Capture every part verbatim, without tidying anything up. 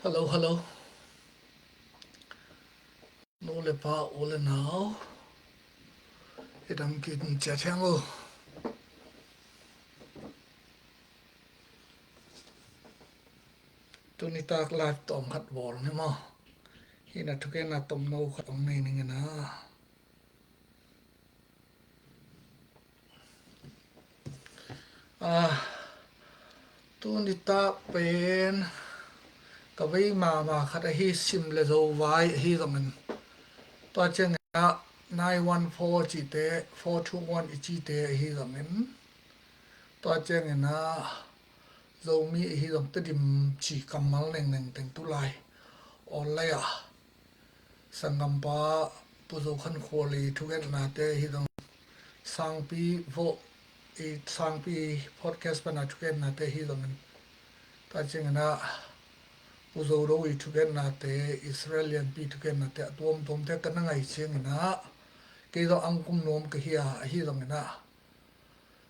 Hello, hello. Nu le pa, u le nau, i dam khin ciat hiam uh? Tuni tak live tawm khat bawl ni maw? Hih na thugenna tomno khat hong nei ning in a. Ah, tuni tak pen ka vei mahmah khat ahi, Sim le Zo vai ahi zongin, tua ciangin ah nine one four cihte, four two one i cihte ahi zongin, tua ciangin ah Zomi ahi zong Tedim ci kammal nengneng teng tulai online ah sanggampa Pu Zo Khan Khual i thugenna te ahi zong, Sangpi Voh i, Sangpi podcast pana thugenna te ahi zongin, tua ciangin ah Pu Zo Do i thugenna te, Israel Lianpi thugenna te, a tuamtuam te ka na ngaih ciangin ah kei zong ang kum nuam ka hi a, ahi zongin ah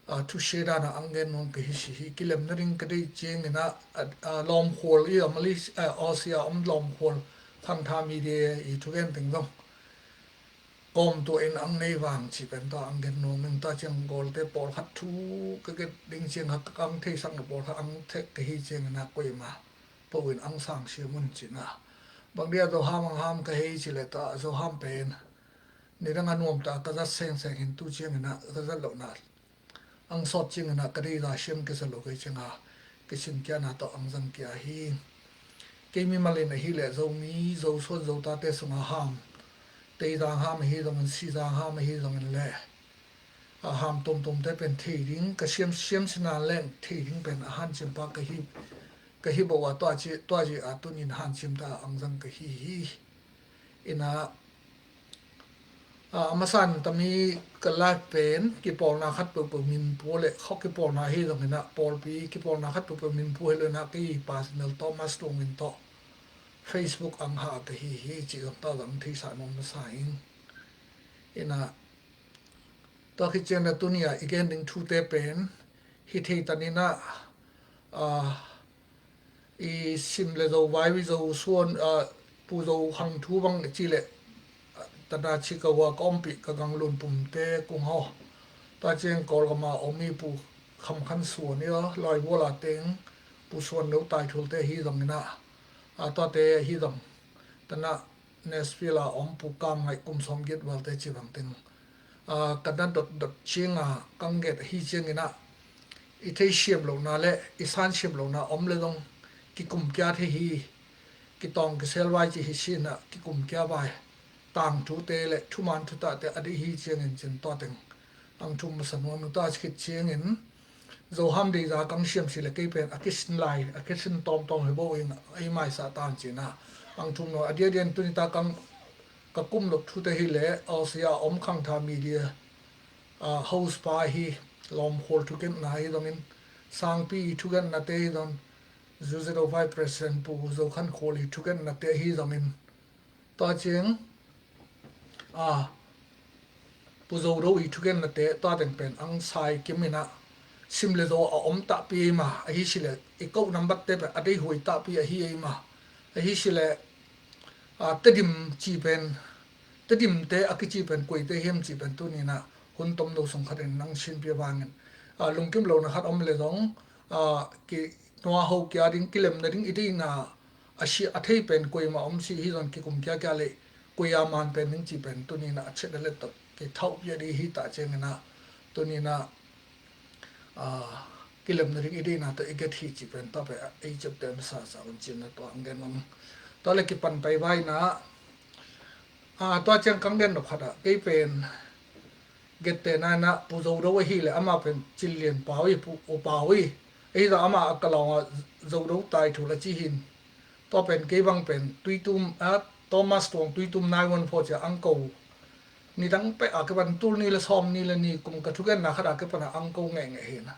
a, thusia dan a ang gen nuam ka hi si hi. Kilemna ding ka deih ciangin ah, a, a, lawmkhual i a, Malaysia, a, Aussie a om lawmkhual, Khangtha Media i thugen teng zong kawmtuah in ang nei vang ci pen tua ang gen nuam ing. Tua ciang Kawlte pawlkhat thu ka gen ding ciang kha, ka ang theisak na pawlkhat ang thek ka hi ciangin ah koima po in ang sang siam un cin ah. Bang dia Zo Ham ang ham ka hei ci le, tua Zo Ham pen nidang a nuam ta ka zat sengseng hi, tu ciangin ah ka zat lohna ang sawt ciangin ah ka deih za siam kisa lo kei ciang a, ka sin kia na tawh ang zang kia hi. Kei mimal in ahih leh Zomi, Zo suan Zo tate sungah Ham, Teizang Ham ahi zongin, Sizang Ham ahi zongin le, a, Ham tuamtuam te pen thei ding, ka siam, siam sinan leng thei ding pen a hanciam pa ka hi, ka hi bo a, tua ci, tua ci a tunin hanciam ta ang zang ka hi hi. Ina, a, a masa in tami ka live pen kipawlna khat peuhpeuh min pua le, khaw kipawlna hi zongin ah, pawlpi kipawlna khat peuhpeuh min pua hi lo in ah, kei personal Thomas Tuang in tawh Facebook ang ha ka hi hi, ci zong tawh zong theisa nuam masa ing. Ina, tua khit ciang na tuni a i gen ding thute pen hi thei tan in ah, a, i Sim le Zo vai, Zo suan, a, Pu Zo Khang Thu bang i ci le, a, tana ci ka hua ka ompih ka gang lun pum te kung haw. Tua ciang Kawlgam a om i Pu Kham Khan Suan i a, Lawibual a teng Pu Suan Lo Tai Thul te hi zongin ah, a, tuate hi zong tana Nashville a om Pu Kam Ngaih kum sawm giat val te ci bang teng, a, ka na dotdot ciang a kang get ahi ciangin ah, i thei siam lohna le i san siam lohna om le zong kikum kia thei hi. Kitawng kisel vai ci hi sin ah, kikum kia vai, tangthute le thuman thutahte a deih hi ciangin cin tua teng ang thum masa nuam ing. Tua khit ciangin Zo Ham deih za kang siam si le kei pen a kisin lai, a kisin tawmtawm hi bo ing, ei maisa tan cin ah ang thum nuam. A diakdiak in tuni ta kang ka kum lok thute hi le, Aussie a om Khangtha Media, a, host pa hi, lawmkhual thugenna hi zongin, Sangpi i thugenna te hi zong, Zu Zo Do Vice President Pu Zo Khan Khual i thugenna te hi zongin, tua ciang, a, Pu Zo Do i thugenna te, tua teng pen ang sai kim in ah, Sim le Zo a om tahpi ei ma, ahi si le i koh nambat te pen a deih huai tahpi ahi ei ma, ahi si le, a, Tedim ci pen, Tedim te a kici pen kuaite hiam ci pen tuni in ah hun tomno sung khat in nang sinpih vangin, a, lungkim lohna khat om le zong, a, ki nua ho kia ding, kilemna ding i deihna a si a thei pen kuaima om si hi zong kikum kia kia le, kuai a man pen ning ci pen tuni in ah a chet a let tawh kithauhpih a ding hi ta ciangin ah, tuni in ah, a, kilemna ding i deihna tawh i get hi ci pen tua pen ei ciapteh masa sa un cin ah tua ang gen om. Tua le kipan pai vai in ah, a, tua ciang kang gen nop khat ah, kei pen gette na in ah Pu Zo Do ahi le, ama pen Cin Lian Pau i, Pu U Pau i, ahi zong ama a ka lawng ah Zo Do Tai Thul a ci hin. Tua pen kei bang pen Tuitum, a, Thomas Tuang Tuitum nine one four ci a ang ko. Nidang pek a kipan tul ni le sawm ni le ni kum ka thugenna khat a kipan a ang ko ngehngeh hi in ah,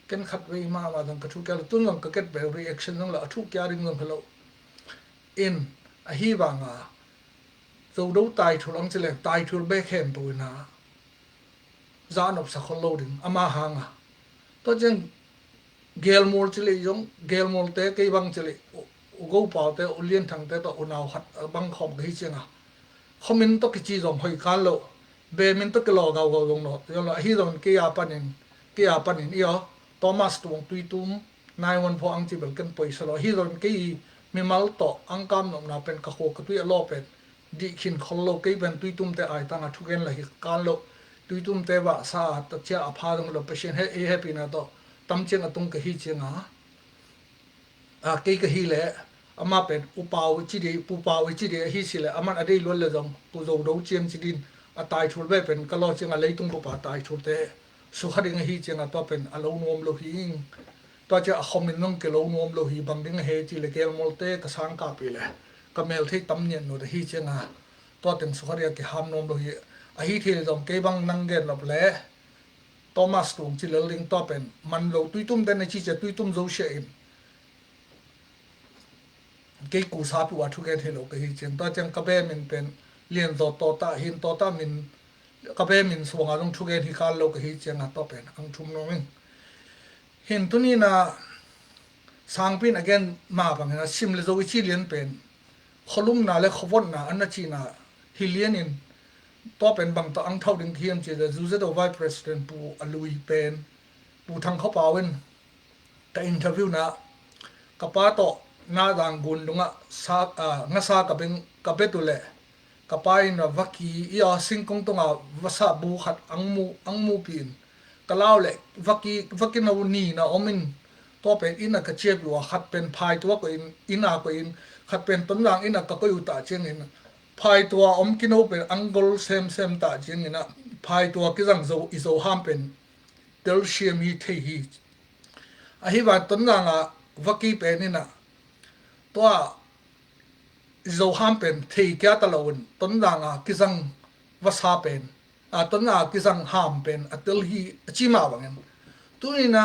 ken khat vei mahmah zong ka thu kia lo, tun zong ka get bel reaction zong lo, a thu kia ding zong hi lo. In, ahi vang a, Zo Do Tai Thul ang ci leng, Tai Thul bek khempeuh in ah za nop sa khol lo ding, ama hang a. Tua ciang Gelmual ci le zong, Gelmual te kei bang ci le, U-, U Go Pau te, U Lian Thang te tawh unau khat a bang khawm ka hi cianga, khuamin tawh kici zong hoih kan lo, be min tawh kilawh gaugau zong lo, zong lo, ahi zongin kei a panin, kei a panin i aw, Thomas Tuang Tuitum nine one four ang ci bel ken poisa lo, ahi zongin kei i mimal tawh ang kam nopna pen ka khua ka tui a law pen dih khin khol lo, kei pen Tuitum te ai tanga thugen la hi kan lo, Tuitum te vahsa a tacia a pha zong lo, Pasian he, ei hehpihna tawh tam ciang a tung ka hi cianga, a, kei ka hi leh, amah pen U Pau i ci dih, Pu Pau i ci dih ahi si leh, aman a dei luat leh zong Pu Zo Do Ciang ci din, a taithul ve pen ka law cianga leitung bupa taithul te sukha ding ahi cianga, tua pen a lo nuam lo hi ing. Tua ciang a khuamin zong ki lo nuam lo hi, bang ding a he ci leh gelmawl te ka sang kap i leh, ka mel thei tam nian nut ahi cianga, tua teng sukha ding a kiham nuam lo hi. Ahi thei leh zong kei bang nang gen lop leh, Thomas Tuang ci lel ding, tua pen man lo, Tuitum te na ci cia, Tuitum zo sia in. Kei kusa pi ua thugen hi lo ka hi ciang, tua ciang ka be min pen Lian Zaw Tawta hin, Tawta min ka be min suanga zong thugen hi kal lo ka hi cianga, tua pen ang thum nuam ing. Hin tuni na sangpi in a gen ma bangin a sim le zo i ci lian pen khualumna le khuavotna an na cina hi lianin, tua pen bang tawh ang thau ding hiam ci le, Zu Zedo Vice President Pu a lui pen Pu Thang Khua Pau in ka interview na, ka pa tawh na zang gun dungah sa, a, ngasa ka beng, ka bet uh leh, ka pa in a vaki i a singkung tunga vasa bu khat ang mu, ang mu pi in, ka lau leh vaki, vaki no ni na om in, tua pen inn a ka ciap uh a, khat pen phaitua koih in, inn a koih in, khat pen Tonzang inn a ka koih uh ta ciangin, phaitua om kino pen ang gol semsem ta ciangin a, phaitua kizang zo, i zo ham pen telsiam hi thei hi. Ahi van Tonzang a vaki pen in a, tua i zo ham pen thei kia ta lo in, Tonzang a kizang vasa pen, a, Tonzang a kizang ham pen a tel hi a ci mah bangin, tuni na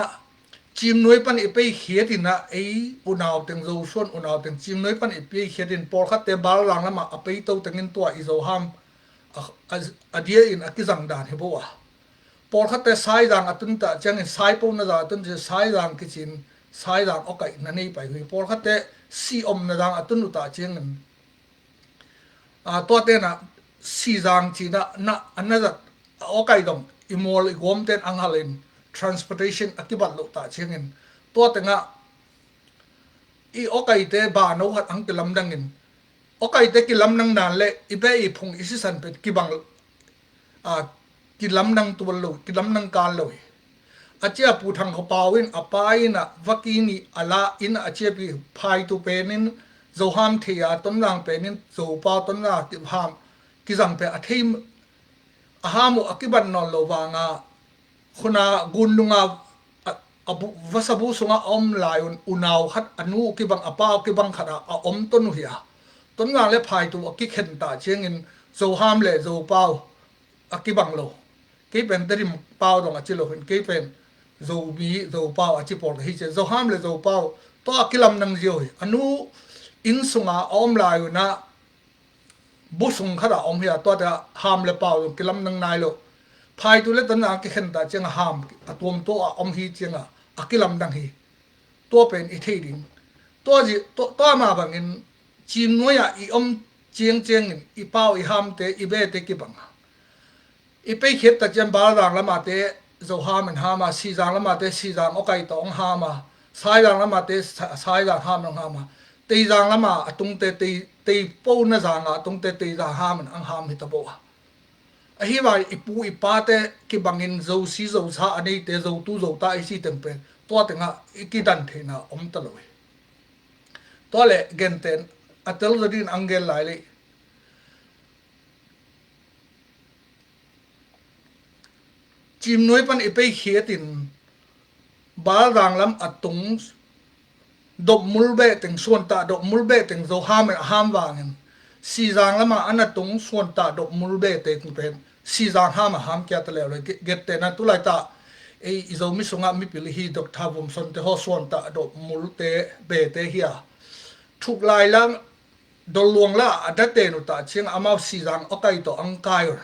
Cimnuai pan i pei khiat in a, ei unau teng, Zosuan unau teng Cimnuai pan i pei khiat in, pawlkhatte Balzang lamah a pei to tengin tua i zo ham a, a, a dia in a kizang dan hi bo a. Pawlkhatte Saizang a tun ta ciangin, Saipo na zang a tun ciang Saizang kicin, Saizang awkaih na nei pai hui. Pawlkhatte si om na zang a tun uh ta ciangin, a, tuate na Sizang cina na, a na zat a awkaih dong i mual i guamten ang halin transportation a kibat loh ta ciangin, tua tengah i awkaihte bano khat ang kilamdangin, awkaihte kilamdang dan le i be i phung i sisan pen kibang, a, kilamdang tuan lo, kilamdang kan lo hi. A cia Pu Thang Khua Pau in a pa in a vaki nih a la in a ciapi phaitu penin Zoham thei a, Tonzang penin Zopau Tonzang a kiham kizang pen a thei, a ham uh a kibat nawn lo vanga, khuna gundunga a, a bu, vasabu sunga a om lai un, unau khat, a nu kibang, a pa kibang khat a, a om ton uh hi a. Tonzang le phaitu a kikhen ta ciangin Zoham le Zopau a kibang lo. Kei pen Tedim pau dong a ci lo hin, kei pen Zomi, Zopau a ci pawl ka hi ciang, Zoham le Zopau tua a kilamdang zia uh hi. A nu inn sunga a om lai un a, bu sung khat a om hi a, tuate ham le pau zong kilamdang nai lo. Phaitu le Tonzang a kikhen ta ciang a ham a tuamtuam a om hi ciang a, a kilamdang hi. Tua pen i thei ding. Tua zi, tua, tua mah bangin Cimnuai ah i om ciangciangin i pau i hamte, i bete kibang a. I peikhiat ta ciang Balzang lamate Zoham in ham a, Sizang lamate Sizang awkaih tawh ang ham a, Saizang lamate Sa-, Saizang ham ang ham a, Teizang lama a tungte Tei, Teipo na zanga a tungte Teizang ham in ang ham hi ta bo a. Ahi vai i pu i pate kibangin Zosi Zosa a neite, Zotu Zota i si teng pen tua tengah i kidan theihna om ta lo hi. Tua le genten a tel zaw din ang gen lai lei. Cimnuai pan i peikhiat in Balzang lam a tung dopmul beh teng, suantah dopmul beh teng Zoham in a ham vangin, Sizang lama an a tung suantah dopmul beh teng pen Sizang ham a ham kia ta leuleu. Ge-, gette na tulai ta ei i Zomi sungah mipil hi Doctor Vumson te haw suantah dopmul te beh te hi a. Thuk lai lang Dolluang la a date nu ta ciang amau Sizang awkaih tawh ang kai un.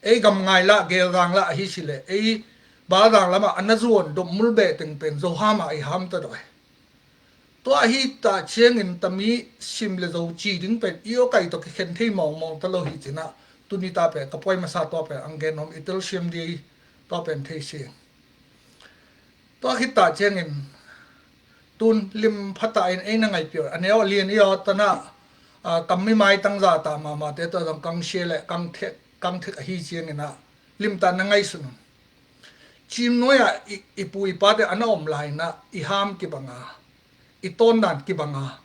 Ei Gamngai la, Gelzang la ahi si le, ei Balzang lama a na zuan dopmul beh teng pen Zoham a i ham ta doi. Tua hi ta ciangin tami sim le zo ci ding pen i awkaih tawh kikhen thei mawngmawng ta lo hi cinah, tuni ta pen ka puai masa tua pen ang gen om i telsiam di tua pen thei si. Tua khit ta ciangin tun lim phata in ei na ngaihpiak a neu a lian i aw tanah, kam mi maitang za ta mahmahte tua zong kang sia le kang thek ahi cianginah limta na ngaihsun un. Cimnuai-ah i pu i pate a na om lainah i ham kibanga, i tawndan kibanga.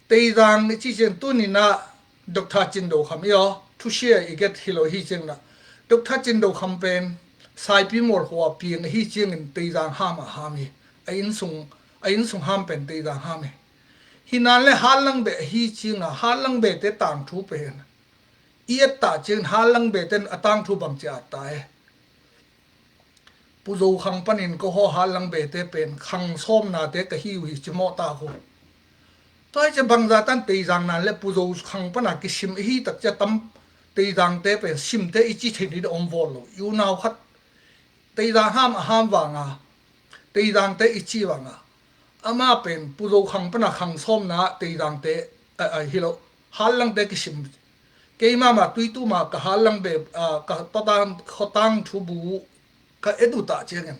Teizang i ci ciang tuninah Doctor Cin Do Kham i aw thusia i get hi lo hi cianginah, Doctor Cin Do Kham pen Saipi mualkhuah piang ahi ciangin Teizang ham a ham hi. A innsung a innsung ham pen Teizang ham hi. Hinan le Hatlang beh ahi cianga Hatlang behte tangthu pen i et ta ciangin Hatlang behte in a tangthu bangci at ta e. Pu Zo Khang panin ko haw Hatlang behte pen khang sawmnate ka hi uh hi cimawh ta khu. Tua hi cia bangza tan Teizang nan le Pu Zo Khang pana kisim ihi tak cia tam Teizangte pen simte i ci theih ni da om vawl lo. I unau khat Teizang ham a ham vanga Teizangte i ci vanga ama pen Pu Zo Khang pana khang sawmna Teizangte hi lo. Hatlangte kisim. Keimah mah tuituma ka Hatlang beh ka tawtang khotang thubu ka et uh ta ciangin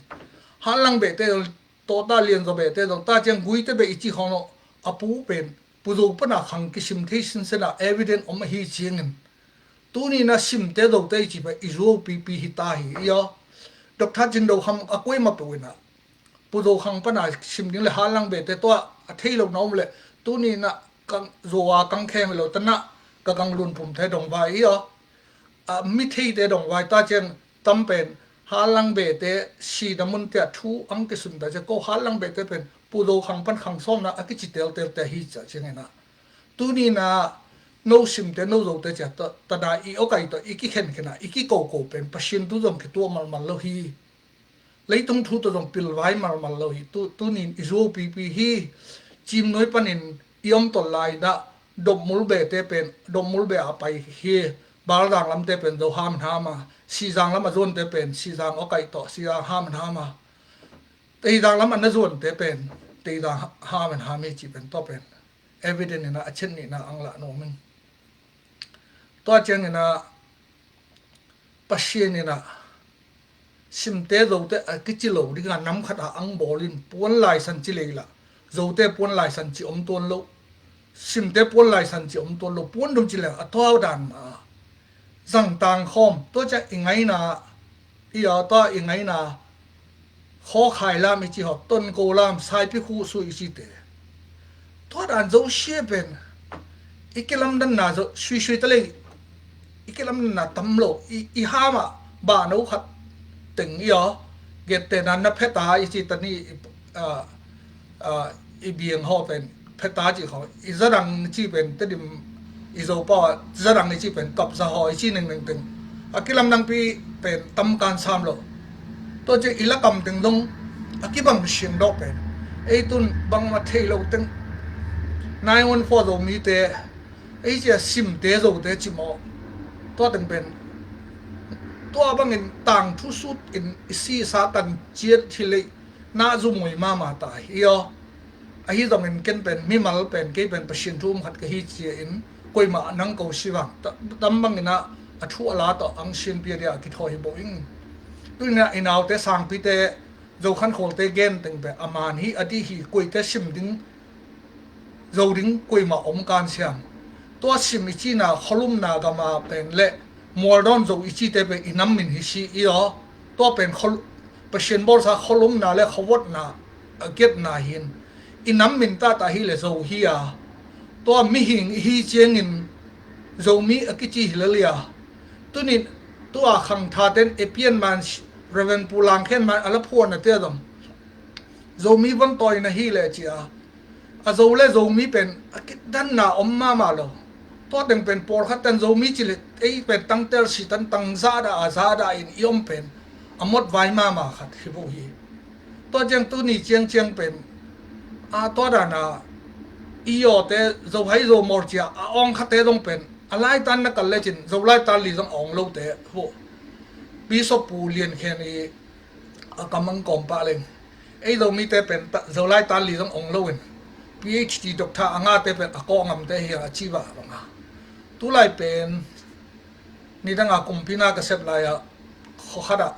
Hatlang behte zong tawta lianzaw behte zong ta ciang Guite beh i ci khawng lo. A pu pen Pu Zo pana khang kisim thei sinsenah evident om ahi ciangin tuninah simte zote i ci pen i zuau pipi hi ta hi i aw. Doctor Cin Do Kham a kuai mah peuh inah Pu Zo Khang pana sim ding le Hatlang behte tua a thei lo na om le tuninah zuau a kang khem hi lo tanah ka gang lunpumte dongvai i aw. A mi theite dongvai ta ciang tam pen Hatlang behte sina munte ah thu ang kisun ta ciang ko Hatlang behte pen Pu Zo Khang pan khang sawmna a kici teltelte hi cia cianginah tuninah no simte no zote cia tana i awkaih tawh i kikhenkhenah i kikoko pen Pasian tu zong kituah malmal lo hi. Leitung thu tawh zong pilvai malmal lo hi. Tunin i zuau pipi hi. Cimnuai panin i om tol lainah Dopmul behte pen Dopmul beh a pai hi. Baldang lamte pen Zo ham in ham a, Sizang lam a zuante pen Sizang awkaih tawh Sizang ham in ham a, Teizang lam a na zuante pen Teizang ham in ham hi ci pen tua pen evident inah a chet nihna ang lah nuam in. Tua cianginah Pasian inah simte zote a kici lo dinga nam khat a ang bawl in puan laisan ci leila zote puan laisan ci om tuan lo. Simte puan laisan ci om tuan lo puan dum ci leng a tuau dan ma zangtang khawm tua ciah i ngaina i a tua i ngaina Khawkhai lam i ci haw, Tonko lam, Saipi khuhsuh i cite. Tua dan zosia pen i kilamdanna zo suisui ta lei. I kilamdanna tam lo i, i hamah bahno khat teng i aw. Gette nan na pheta i ci ta ni i, a, a, i biang haw pen pheta ci khaw i zadang ci pen Tedim i Zopau ah zadang i ci pen kapza haw i ci ningning teng a kilamdangpi pen tamkan sam lo. Tua ci i lakam teng dong a kibang siang dawh pen ei tun bangma thei lo teng nine one four Zomite ei cia simte Zote cimawh tua teng pen tua bangin tangthu sut in i si sa tan ciat hi lei na zumui mama ta hi aw. Ahi zongin ken pen mimal pen kei pen Pasian thu um khat ka hi cia in koimah nang ko si vang tam bangin ah a thu a la tawh ang sianpia dia a kithawi hi bo ing. Tuinah i naute sangpite Zokhan khawlte gen teng pen a man hi a dih hi koite sim ding zo ding koimah om kan siam. Tua sim i cina kholumna gama pen le mualdawn zo i cite pen i nam min hi si i aw. Tua pen khol Pasian bawlsa kholumna le khawotna a kiatna hin i nam min tata hi le zo hi a. Tua mihing i hi ciangin Zomi a kici hi lalia. Tunin tua khangthaten epian man Reverend Pu Langkhen man a la phuan a tia zong Zomi von tawina hi le cia a zo le Zomi pen a kitdanna om mama lo. Tua teng pen pawlkhat tan Zomi ci le ei pen tangtel si tan tang zahdah a zahdah in i om pen a mot vai mama khat hi bo hi. Tua ciang tuni ciangciang pen a tua dana i yawte Zohai Zomawl cia a awngkhate dong pen a laitan na kal lecin Zolai tan li zong awng lote hi bo. Bishop Pu Lian Khen i a kam ang kawm pah leng ei Zomite pen Zolai tan li zong ong loin PhD doctor a ngate pen a kawh ngamte hi a ci va banga. Tulai pen nidanga kumpi na ka sep lai-a khuakhatah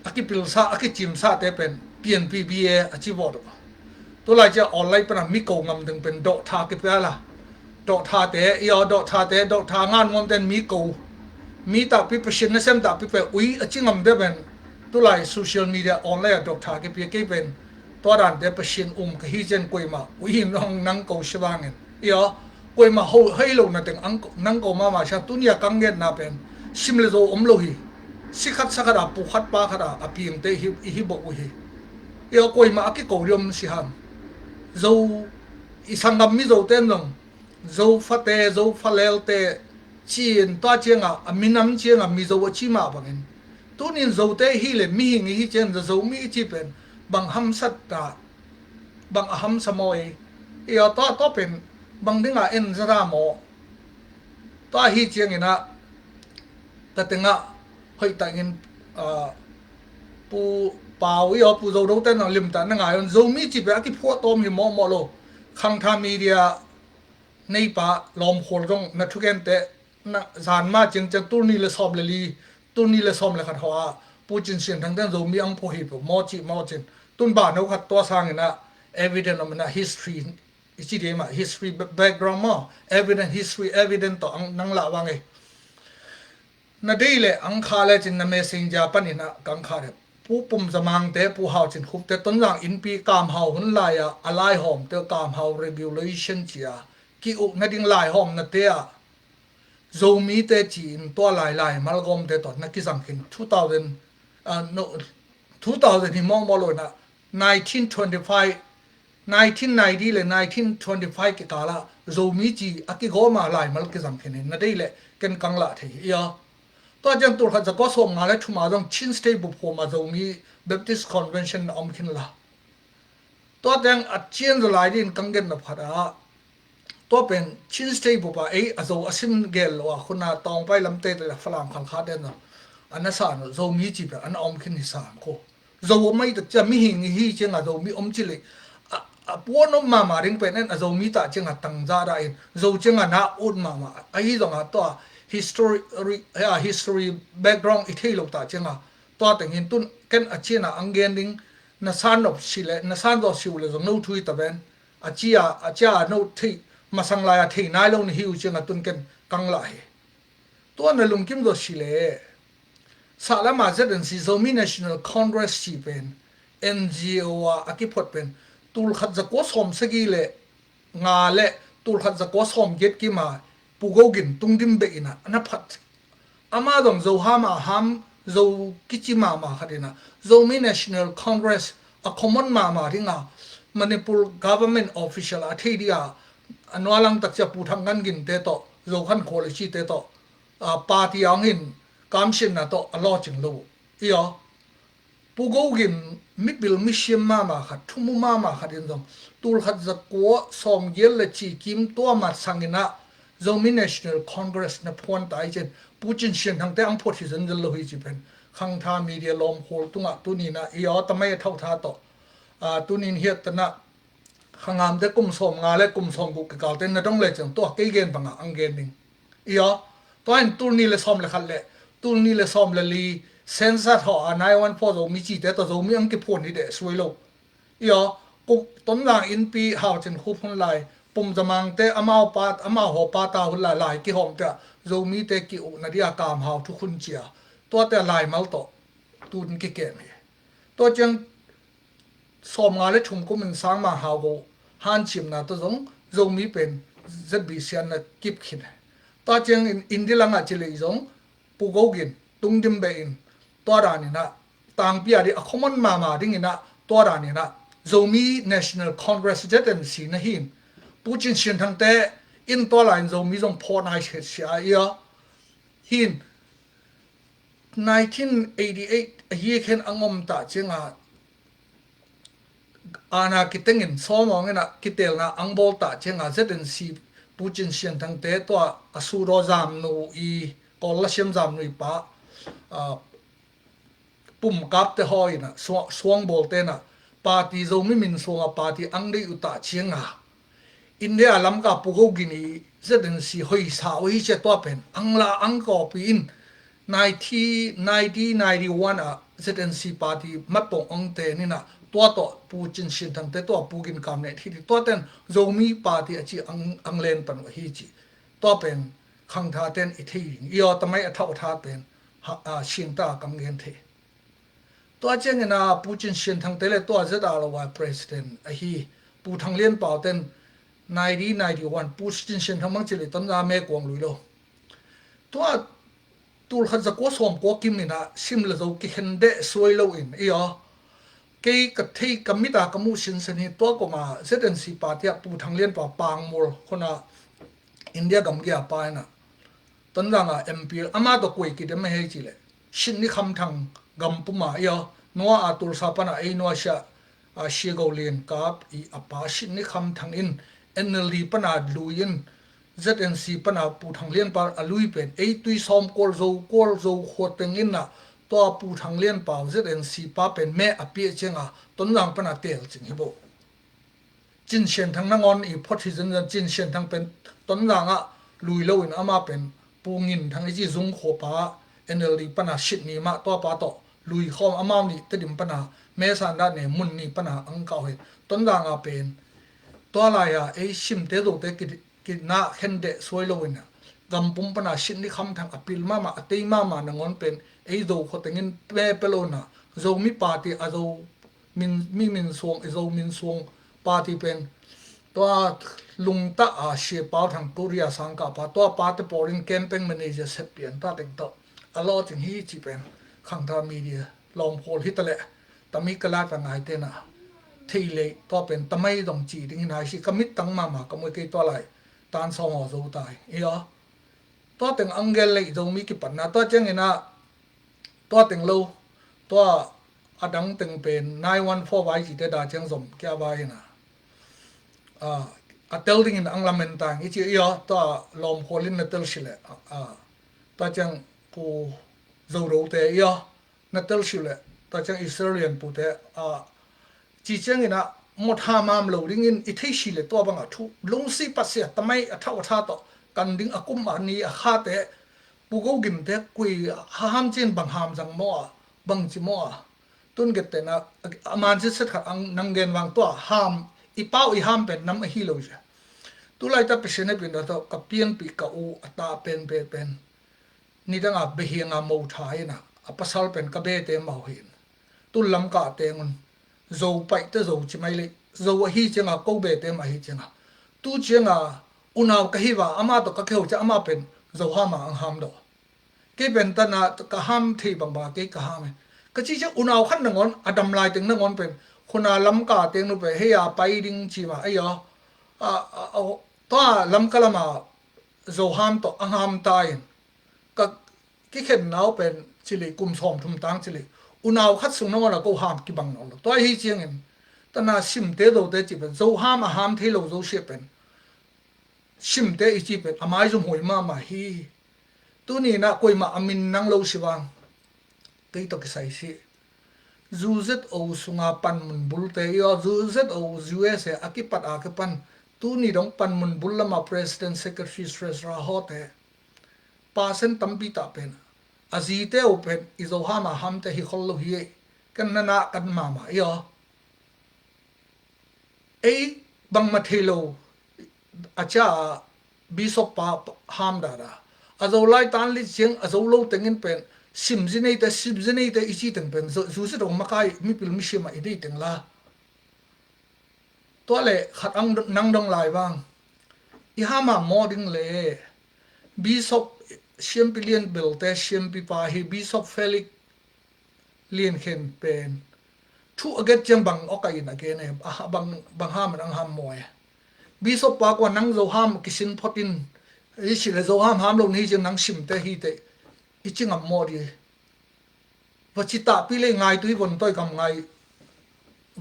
a kipilsa a kicimsate pen PNP BA a ci vawt uh. Tulai cia online pana mi ko ngam ding pen doctor kipia la. Doctorte ia doctorte doctor ngan ngawmten mi ko, mi takpi Pasian nasem takpi pen ui a ci ngamte pen tulai social media online a doctor kipia kei pen tua dante Pasian um ka hi cian kuaima ui hi nang ko sia vangin ia kuaima ho hei lo na teng nang ko mama sia tunia kang ngetna pen sim le zo om lo hi. Si khat sa khat a pu khat pa khat a a piangte i hi bok uh hi. Ia kuaima a kiko riom si ham. Zo i sanggam mi zo ten zong zo fate zo falelte cin tua cianga a minam cianga mi zo a ci mah bangin tunin zote hi le mihing i hi cian za zo mi i ci pen bang hamsat ta bang a hamsa maw ei. Ia tua tua pen bang dinga en zara maw. Tua hi ciangina ka tengah hoih tangin pu pau ia pu zo do ten limta na ngai on zo mi ci pen a kiphuah tawm hi mawhmawh lo. Khangtha media neipa lawmkhual zong na thukente na zanma ciangciang tulni le sawm le li tulni le sawm le khat hawha Pu Cin Sian Thang ten Zomi ang phuah hi peuh maw cih maw cin tun ba no khat tua sangina evident omina history i ci dima history background maw evident history evident tawh ang nang lah vang ei. Na dei le ang kha le cin na messenger panin ah kang kha le pu pum zamangte pu hau cin khupte tonzang inpi kam hau hun lai-a a laihawmte kam hau regulation cia ki-uk nading laihawmnate ah Zomite ci-in tua lai lai malgawmte tawh na kizang khin two thousand uh, no, two thousand hi mawngmawng lo inah nineteen twenty five nineteen ninety le nineteen twenty five kikalah Zomi ci a kigawma laimal kizang khin hi na dei le ken kang lah thei hi ia. Tua ciang tulkhat zakua sawm nga le thuma zong Chin State buphuama Zomi Baptist Convention na om khin la. Tua teng a cian zalai din kang gen na phat ah tua pen Chin State bupa ei a zo a sim gel lo a khuna tawngpai lamte te la Falam khalkha ten zong a na sa no Zomi ci pen a na om khin hi sa ko. Zo a mai tak cia mihing hi cianga Zomi om ci le a puan om mama ring pen en a Zomi ta cianga tangza da in zo cianga na ut mama ahi zonga tua history history background i thei lo ta cianga tua tengin tun ken a ciana ang gen ding na san nop si le na san zaw siu le zong no thui ta ven a cia a cia no thei masang lai a thei nai lo ni hiu cianga tun ken kang lah hi. Tua na lungkim zaw si le Sahlama Z N C Zomi National Congress ci pen N G O a a kiphot pen tulkhat zakua sawm sagih le nga le tulkhat zakua sawm giat kima Pu Go Gin tungdim beh inah a na phat. Ama zong zo ham a ham zo kici mama khat inah Zomi National Congress a common mama dinga Manipur government official a thei dia a nualang takcia Pu Thang Ngan Ginte tawh zo khan khual i cite tawh party a hong hin kamsianna tawh a lawcing lo ia. Pu Go Gin mipil misiam mama khat thumu mama khat in zong tulkhat zakua sawm gial le ci kim tua mat sanginah Zomi National Congress na phuan ta i cin Pu Cin Sian Thangte ang phuat hi zenzel lo hi ci pen khangtha media lawmkhual tungah tuninah ia tamai a thauhtha tawh tunin hiat tanah khangamte kum sawm nga le kum sawm guk kikalte na dong le ciang tua kei gen bangah ang gen ding. Ia tua in tulni le sawm le khat le tulni le sawm le li sensa thaw a nai one four Zomi cite tawh Zomi ang kiphuan hi deh suai lo. Ia kuk tonlang inpi hau cin khup hun lai pum zamangte amau pa amau haw pa ta hun lai lai kihawmte ah Zomite ki-ukna dia kam hau thukhun cia tuate laimal tawh tun kikem hi. Tua ciang sawm nga le thum kumin sangma hau go hancimna tawh zong Zomi pen Z B C an na kip khin. Tua ciangin indi langah ci lei zong Pu Go Gin tungdim beh in tua daninah tangpi a dih a common mama dinginah tua daninah Zomi National Congress Z N C na hin Pu Cin Sian Thangte in tua lain Zomi zong phaw nai sia ia hin nineteen eighty eight a hi khen ang om ta cianga ana kitengin sawmawng inah kitelna ang bawl ta cianga Z N C Pu Cin Sian Thangte tua a sudaw zamnu i kawl lasiam zamnu i pa pumkapte haw inah suangbawlte inah party Zomi min suanga party ang dei uh ta cianga India lamka Pu Go Gin i Z N C hoisa uh hi cia tua pen ang la ang kawpi in nineteen ninety, ninety-one ah Z N C party matpong ang ten inah tua tawh Pu Cin Sian Thang te tua Pu Gin Kam Nen hi tua ten Zomi party a ci ang, ang len pan uh hi ci. Tua pen khangtha ten i thei ding i aw tamai a thau tha pen ha, a, siangta kam gen thei. Tua ciangin a Pu Cin Sian Thang te le tua Z R O a president ahi Pu Thang Lian Pau ten nineteen ninety-one Pu Cin Sian Thang mang cili ton za me kuang lui lo. Tua tul khat za kua sawm kua kim inah sim le zo kikhen deh suai lo in i aw. Kei ka thei ka mita ka muh sinsen hi tua koma Z N C party ah Pu Thang Lian Pau Pangmul khona India gamgia pa inah Tonzang a M P ama tawh kuai kidem a hei cileh Sitni Kham Thang gam puma i aw nua a tulsa pana ei nua sia a Siago Lian Kap i a pa Sitni Kham Thang in N L D pana lui in Z N C pana Pu Thang Lian Pau a lui pen ei tui sawm kual zo kual zo khua teng inah tua Pu Thang Lian Pau Z N C pa pen me a piah cianga Tonzang pana tel cing hi bo. Cin Sian Thang nangawn i phot hi zenzen Cin Sian Thang pen Tonzang ah lui lo in ama pen Pu Ngin Thang i ci zung khua pa N L D pana Sitni mah tua pa tawh lui khawm amau nih Tedim pana me san dah ne mun ni pana ang kau hi Tonzang ah pen tua lai a ei simte zote ki kinah khen deh suai lo inah gam pum pana Sitni Kham Thang a pil mahmah a tei mahmah nangawn pen ei zo khua tengin pe pe lo inah Zomi party a zo min, mi min suang i zo min suang party pen tua lungta a Sia Pau Thang Korea sang kapa tua pa te pawlin campaign manager sep pian ta teng tawh a law cing hi ci pen khangtha media lawm khawl hi taleh tami ka la ta ngai tena thei lei tua pen tamai dong ci ding hi nai si ka mit tang mahmah ka mui kei tua lai tan sawng aw zo tai i aw. Tua teng ang gel lei Zomi kipatna tua ciangin ah tua teng lo tua a dang teng pen nine one four vai cite da ciang zom kia vai hina a tel dingin ang lamen tang i ci i aw tua lawm khualin na tel si le a tua ciang Pu Zo Ro te i aw na tel si le tua ciang Israelian pute a ci ciangin ah mot hamham lo dingin i thei si le tua bangah thu lungsi pasia tamai a thau a tha tawh kan ding a kum a ni a khate Pu Go Gin te kui haham cin bang ham zang maw a bang ci maw a tun get tena a man sit set khat ang nang gen vang tua ham i pau i ham pen nam a hi lo sia. Tu lai ta pesen he pin da tawh ka pianpi ka u a ta pen pen pen nidanga behianga mo tha ina a pasal pen ka bete mau hin tun lam ka tengun zo paite zo ci mai le zo ahi cianga ko bete ma hi cianga tu cianga unau ka hiva ama to ka keu cia ama pen zo hama ang ham do kei pen tana ka ham thei bangbanga kei ka ham e ka ci cia unau khat nangon a dam lai teng nangon pen khuna lam ka teng nu pen hei a pai ding ci ma ei aw a tua lam ka lama zo ham to ang ham ta in ka kikhen nau pen cili kum sawm thum tang cili unau khat sung nangon a ko ham kibang nawn lo tua hi ciangin tana simte zote ci pen zo ham a ham thei lo zo sia pen simte i ci pen a mai zum hoi mahmah hi. Tuni na koima a min nang lo si vang kei to kisai si. Zuzeto sunga panmun bulte i aw zuzeto U S A a kipat a kipan tuni dong panmun bul lama president secretary treasurer hawte pasen tampi tah pen a zite uh pen i zo hama hamte hi khol lo hi ei kan nana kan mama i aw ei bangma thei lo a cia a bishop pa ham dada a zo lai tan li ciang a zo lo tengin pen simzi neite simzi neite i ci teng pen zuzi dong makai mipil misiama i dei teng la tua le khat ang nang dong lai vang i hama maw ding le bishop siampi lian belte siampi pa hi bishop Felix Lian Khen pen thu a get ciang bang awka in a gen e bang ham an ang ham maw e bishop pa kua nang zo ham kisin phot in i si le zo ham ham lo ni hi ciang nang simte hi te i ci ngam maw di va ci tahpi le ngai tui von toi kam ngai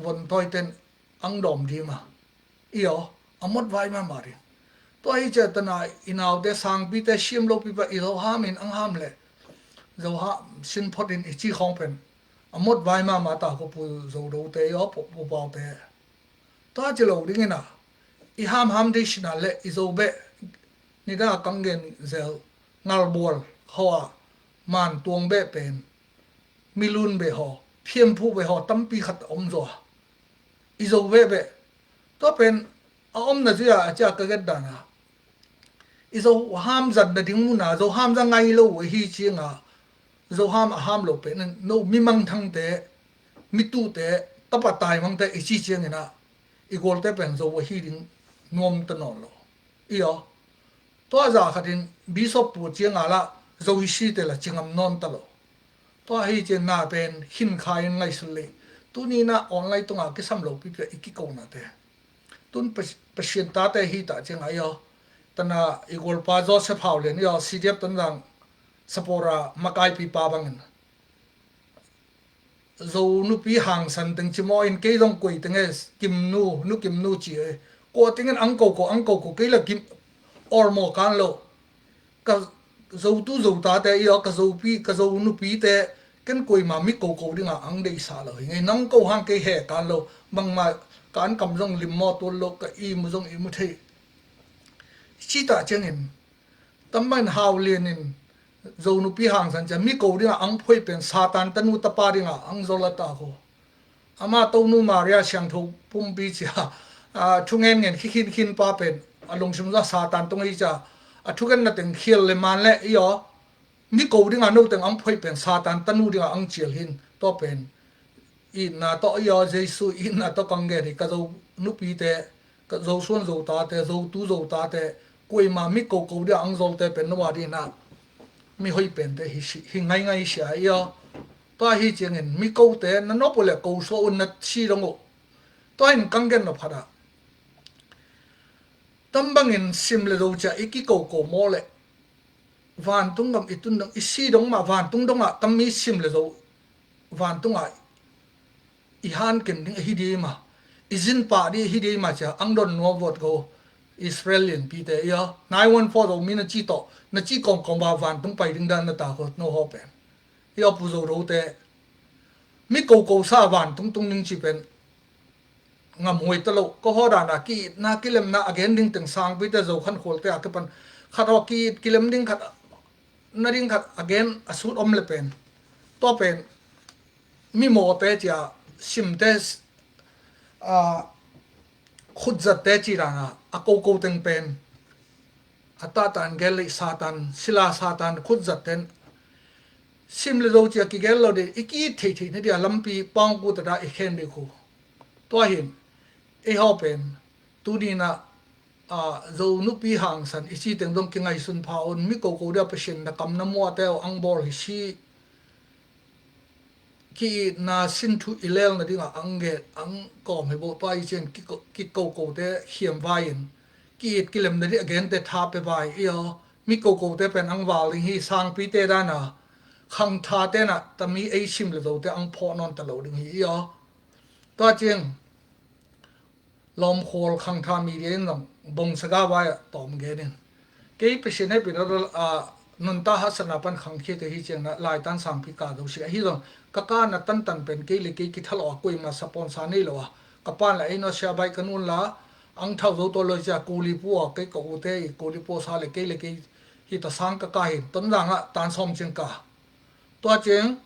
von toi ten ang dawm di ma i aw a mot vai ma ma di tua hi cia tana i naute sangpite siam lopi pa i zo ham in ang ham le zo ham sin phot in i ci khawng pen a mot vai ma ma ta ko pu zo do te i aw pu pau te tua ci lo dingin a i hamham dei sina le i Zo beh nidang a kang gen zel ngalbual haw a man tuang beh pen milun beh haw phiamphu beh haw tampi khat a om zaw a i Zo beh beh tua pen a omna zia a cia ka get dana i Zo ham zat na ding muna Zo ham za ngai lo uh ahi cianga Zo ham a ham lo pen no mi mangthangte mi tuhte tapa taimangte i ci ciangina i gualte pen Zo ahi ding nuam ta nawn lo i aw. Tua zah khatin bishop pu cianga la Zo i site la cingam nawn ta lo. Tua hi cian na pen hinkhain ngaihsun lei. Tunina online tunga kisam lo pipia i kikonate tun Pasian tate hi ta cianga i aw. Tana i gualpa Joseph Hau lian i aw C D F Tonzang sapora makaipi pa bangin Zo nupi hangsan teng cimawh in kei zong kuai teng e kimnu nu kimnu ci e. Kua tengin ang koko ang koko kei la kim ormaw kan lo. Ka zotu zotate i aw ka zopi ka zo nupite ken kuaima mi koko dinga ang deihsa lo hi ngei nang ko hang kei he kan lo. Bangma ka an kam zong limmaw tuan lo ka imu zong imu thei. Cita ciangin Tambain Hau lianin Zo nupi hangsan cia mi ko dinga ang phoih pen Satan tanu tapa dinga ang zol a ta ko. Ama tonu Maria siangtho pumpi cia a thu ngen ngen khikhin khin pa pen a lungsim za Satan tung hi cia a thu ngen na teng khial le man le i aw mi ko dinga no teng ang phoih pen Satan tanu dinga ang cial hin tua pen itna tawh i aw Jesu itna tawh kang gen hi ka Zo nupite ka Zo suan Zo tate Zo tu Zo tate kuaima mi koko dia ang zolte pen nua dina mi hoi pente hi ngaingai sia i aw. Tua hi ciangin mi kote na nop uh le ko suah un na si dong uh. Tua in kang gen na phada tambangin sim le Zo cia i kikoko maw le vantung gam i tun dong i si dong mah vantung dongah tammi sim le Zo vantungah i hanken ding ahi dima i zinpah ding ahi dima cia ang don nuam vot ko. Israel lianpite ia nine one four Zomi na ci tawh na ci kongkong ba vantung pai ding dan na ta ko no ho pen ia pu Zo dote mi koko sa vantung tung ding ci pen ngam huai ta lo. Ka haw dana ki-itna kilemna a gen ding teng sangpite Zo khankhualte a kipan khat haw ki-it kilem ding khat na ding khat a gen a sut om le pen tua pen mi mawte cia simte a khutzatte ci dana a koko teng pen a tatan gel leih Satan sila Satan khutzat ten sim le Zo cia kigel lo ding i ki-it thei thei na dia lampi pawngku tata i khen ding khu. Tua hin ei haw pen tunina a Zo nupi hangsan i ci teng dong kingaihsun pha un mi koko dia Pasian na kam na muate uh ang bawl hi si. Ki-itna sinthu i lelna dinga ang gen ang kawm hi bo tua i cian kikokote khiam vai-in ki-it kilemna ding a gente tha pe vai i aw. Mi kokote pen ang val ding hi sangpite dana khangthate na tami ei sim le Zote ang phawh nawn ta lo ding hi i aw. Tua ciang lawmkhual khangtha mi dia in zong bongsaga vai a tawm gen in kei Pasian hehpihna a nunta hasana pan khangkhia kei hi ciangna laitan sangpi ka do si ahi zong ka kana tantan pen kei le kei kithalawh a kuima saponsa nei lo a ka pan la ei no sia baih ka nun la ang thau zo tawh loi cia kulipu a kei ka ute i kulipu sa le kei le kei hi ta sang ka ka hin Tonzang ah tan sawm ciang ka tua ciang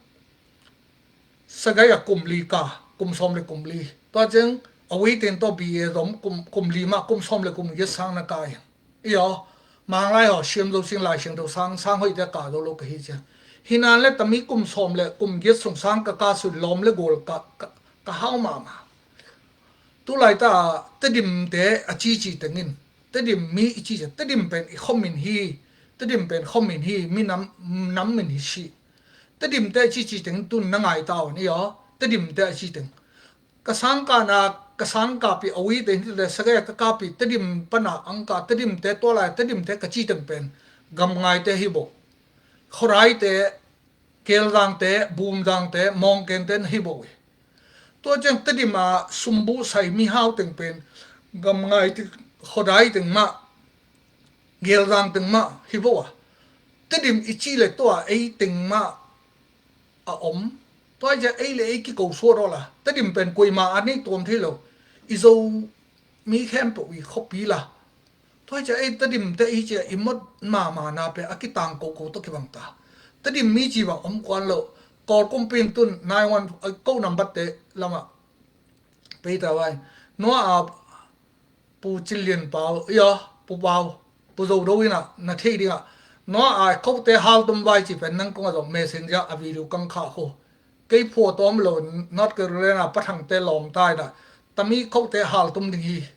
sagai a kum li ka kum sawm le kum li tua ciang a wei ten tawh B A zom kum li mah kum sawm le kum giat sang na ka in i aw. Manglai haw siam zo sing lai siang tho sang sang hoih te ka zo lo ka hi ciang hinan le tami kum sawm le kum giat sung sang ka ka sui lawm le gual ka hau mahmah. Tulai ta Tedim te a cici tengin Tedim mi i cici Tedim pen i khomin hi Tedim pen khomin hi mi nam min hi si. Tedim te a cici teng tun na ngai ta un i aw Tedim te a ci teng ka sangkana ka sangkapi a ui te hi le sagaya ka kapi Tedim pana angka Tedim te tualai Tedim te ka ci teng pen gamngai te hi bo. Khorai te Kelzangte Bumzangte Mawngkente na hi bo hi. Tua ciang Tedim a sumbuh sai mihau teng pen gamngai teng khodai teng mah Gelzang teng mah hi bo a Tedim i cih le tua ei teng mah a om. Tua i ciah ei le ei kiko suat awla Tedim pen kuima a nei tuam thei lo. I Zo mi khempeuh i khuapi la. Tua hi ciah ei Tedim te i ciah i mot mahmah na pen a kitang koko tawh kibang ta. Tedim mi ci bang om kuan lo. Kawl kumpi in tun nine one ko nambat te lamah pei ta vai. Nua a Pu Cin Lian Pau, ia, Pu Pau, Pu Zo Do ina na thei dinga. Nua a kote haltum vai ci pen nang kong a zong messenger a video kang kha kho. Kei phuatom lo North Carolina pathangte lawm ta ina. Tami kote haltum ding hi.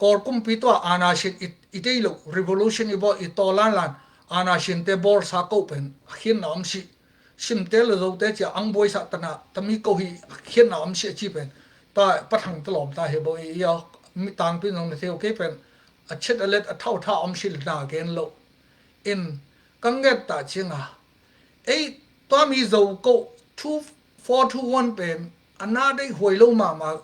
Kawl kumpi tua anasin i, i tei lo revolution i bawl i taw lanlan anasin te bawl sa ko pen a khian na om si. Simte le Zote cia ang buaisah tana tami ko hi a khiatna om si a ci pen. Ta pathang ta lawm ta he bo i ia mi tangpi zong na theu kei pen a chet a let a thau tha om si le na gen lo. In kang nget ta cianga ei tua mi Zo ko two four two one pen a na dei huai lo mahmah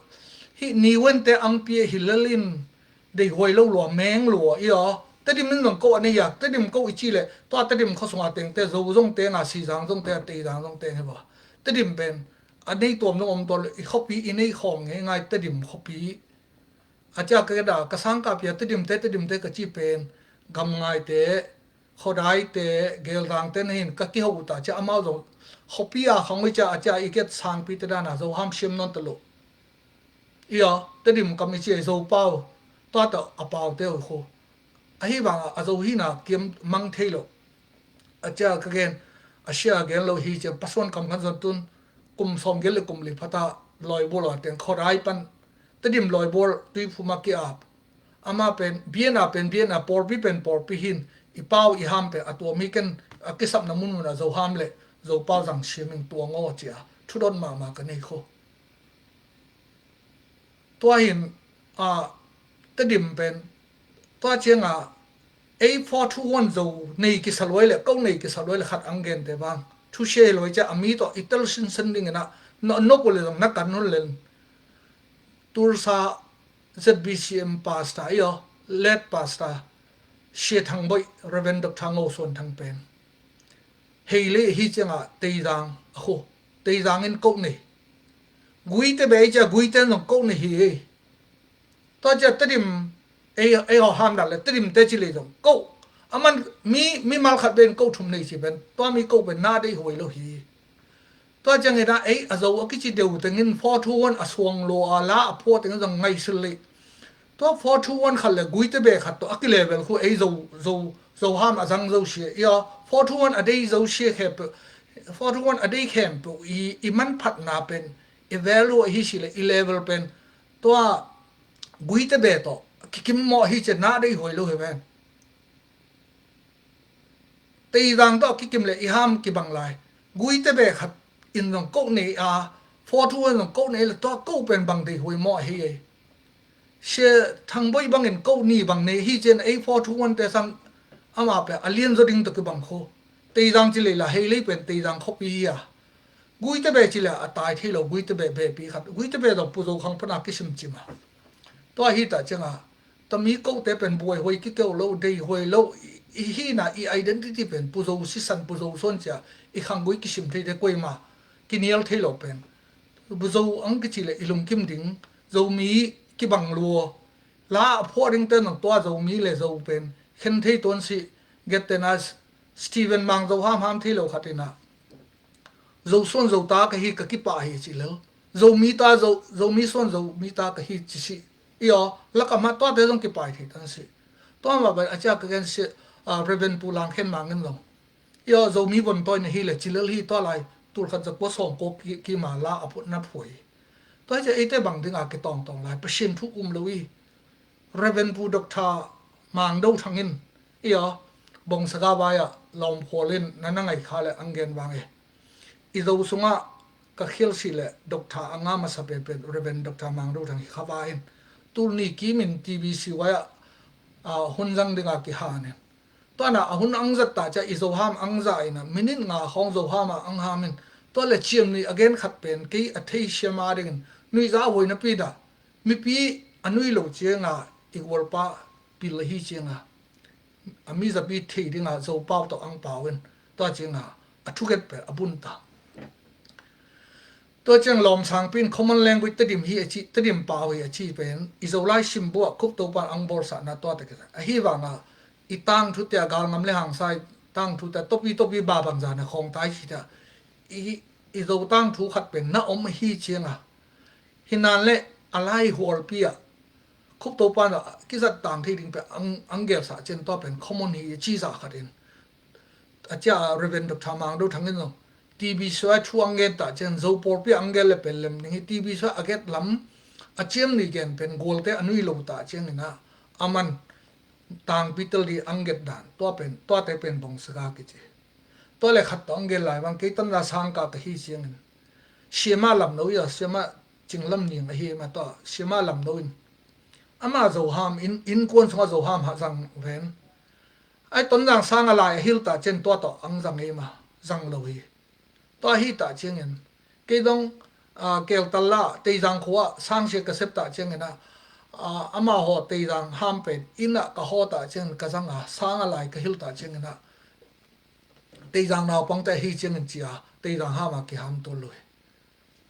hi ni wente ang pia hi lalin dei huai lo lua meng lua i aw. Tedim in zong ko a nei a Tedim ko i ci le tua Tedim khuasunga tengte Zo zong teng a Sizang zong teng a Teizang zong teng hi ba. Tedim pen a nei tuam zong om tuam le i khuapi i nei khawng ngei ngai Tedim khuapi. A cia ka da ka sang ka pia Tedim te Tedim te ka ci pen gam ngai te khuadai te geldang te na hin ka kiho ta cia amau zong khuapi a khang ui cia a cia i get sangpi te dana Zo ham siam non ta lo. Ia Tedim kam i ci a i Zo pau tua ta a pau te ui khu. Ahi bang a Zo hina kiam mang thei lo. A cia ka gen a sia gen lo hi cia pasuan kam kan zon tun kum sawm gel le kum li phata lawibual a teng khuadai pan Tedim lawibual tui phuma ki ap. Ama pen biana pen biana pawlpi pen pawlpi hin i pau i ham pen a tuam hi ken a kisapna munmun a Zo ham le Zo pau zang siaming tuang aw cia thudon mahmah ka nei kho. Tua hin a Tedim pen tua cianga ei four two one Zo nei kisa luai le ko nei kisa luai le khat ang gente bang thusia hi luai cia a mi tawh i tel sinsen dingin a no no ko le zong na kan hun len Tulsa Z B C M pastor i aw late pastor Sia Thang Boih Reverend Doctor Ngo Suan Thang pen hei le hi cianga Teizang a khu Teizang in ko nei Guite bei cia Guite zong ko nei hi. Tua cia Tedim ei ei haw ham da le Tedim te ci le zong ko a man mi mi mal khat ben ko thum nei ci ben tua mi ko ben na dei huai lo hi. Tua ciangin a ei a Zo a kici deu tengin four two one a suang lo a la a phuah tengin zong ngaihsun le. Tua four two one khat le Guite be khat tawh a kilevel khu ei Zo Zo Zo ham a zang Zo sia ia four two one a dei Zo sia khempeuh four two one a dei khempeuh i i manphatna pen i value ahi si le i level pen tua Guite be tawh kikim mawh hi cia na dei huai lo hi ven. Teizang tawh kikim le i ham kibang lai Guite be khat in zong ko nei a four two one zong ko nei le tua ko pen bang dei huai mawh ahi ei. Sia Thang Boih bangin ko ni bang nei hi cian ei four two one te sang ama pen a lian zaw ding tawh kibang kho. Teizang ci lei la hei lei pen Teizang khuapi hi a Guite be ci le a tai thei lo Guite be bepi khat Guite be zong Pu Zo Khang pana kisim cima. Tua hi ta cianga tami kote pen buai huai kikeu lo dei huai lo i hina i identity pen Pu Zo sisan Pu Zo suan cia i khanggui kisim thei te kuaima kinial thei lo pen Pu Zo ang kici le i lungkim ding Zomi kibang lua la a phuah ding te nang tua Zomi le Zo pen khen thei tuan si get tena Stephen Mang Zo ham ham thei lo khat ina Zo suan Zo ta ka hi ka kipah hi ci lel Zomi ta Zo Zomi suan Zomi ta ka hi ci si i aw lakam ha tua te zong kipai thei tan si tua ma bai a cia ka gen si Reverend Pu Lang Khen Mang in zong i aw Zomi von tawi na hi le ci lel hi tua lai tul khat za kua sawm kua ki ma la a phut na phuai tua hi cia eite bang dinga kitawngtawng lai Pasian thu um lo i Reverend Pu Doctor Mang Do Thang in i aw bongsaga vai ah lawm khual in na na ngai kha le ang gen vang e. I Zo sungah ka khial si le Doctor a nga masa penpen Reverend Doctor Mang Do Thang hi kha va in tul ni kim in T B C Y ah hun zang dinga kihan in tua na a hun ang zat ta cia i Zo ham ang za ina minit nga khawng Zo ham a ang ham in tua le ciam ni a gen khat pen kei a thei siam a dingin nuihza a huai na pi dah mipi a nui lo cianga i gualpa pil ahi cianga a mi zapi thei dinga Zo pau tawh ang pau in tua cianga a thuget pen a bun ta. Tua ciang lawm sangpi in common language Tedim hi a ci, Tedim pau hi a ci pen i Zolai simbuh ah Khup Topa in ang bawlsakna tuate kisai. Ahi vanga i tangthute a galngam le hangsa i tangthute a topi topi babang zana khawngtai cite a i, i Zo tangthu khat pen na om ahi cianga. Hinan le a lai hualpi ah Khup Topa in a kizat tang thei ding pen ang, ang gelsak ciang tua pen common hi a ci zah khat in. A cia a Reverend Doctor Mang Do Thang in zong T B C ah thu ang gen ta ciang, Zo pawlpi ang gen le pen lem ding hi. T B C ah a get lam a ciam ni gen pen gualte a nui lo ta ciangin ah aman tangpi tel di ang get dan tua pen, tuate pen bawngsa ga kici. Tua le khat tawh ang gen lai bang kei Tonzang sang ka ka hi ciangin Siama Lam No i a, Siama Cing Lam Ning ahi ma tua Siama Lam No in ama Zo ham in, innkuan sungah Zo ham ha zang ven. Ai Tonzang sang a lai a hil ta ciang tua tawh ang zang ei ma, zang lo hi. Tua hi ta ciangin kei dong, ah, Keltal la Teizang khua ah sangsia ka sep ta ciangin ah, ah, ama haw Teizang ham pen inn ah ka haw ta ciangin ka zang a, sang a lai ka hil ta ciangin ah Teizang naupangte hi ciangin ci a, Teizang ham a kiham tual lo hi.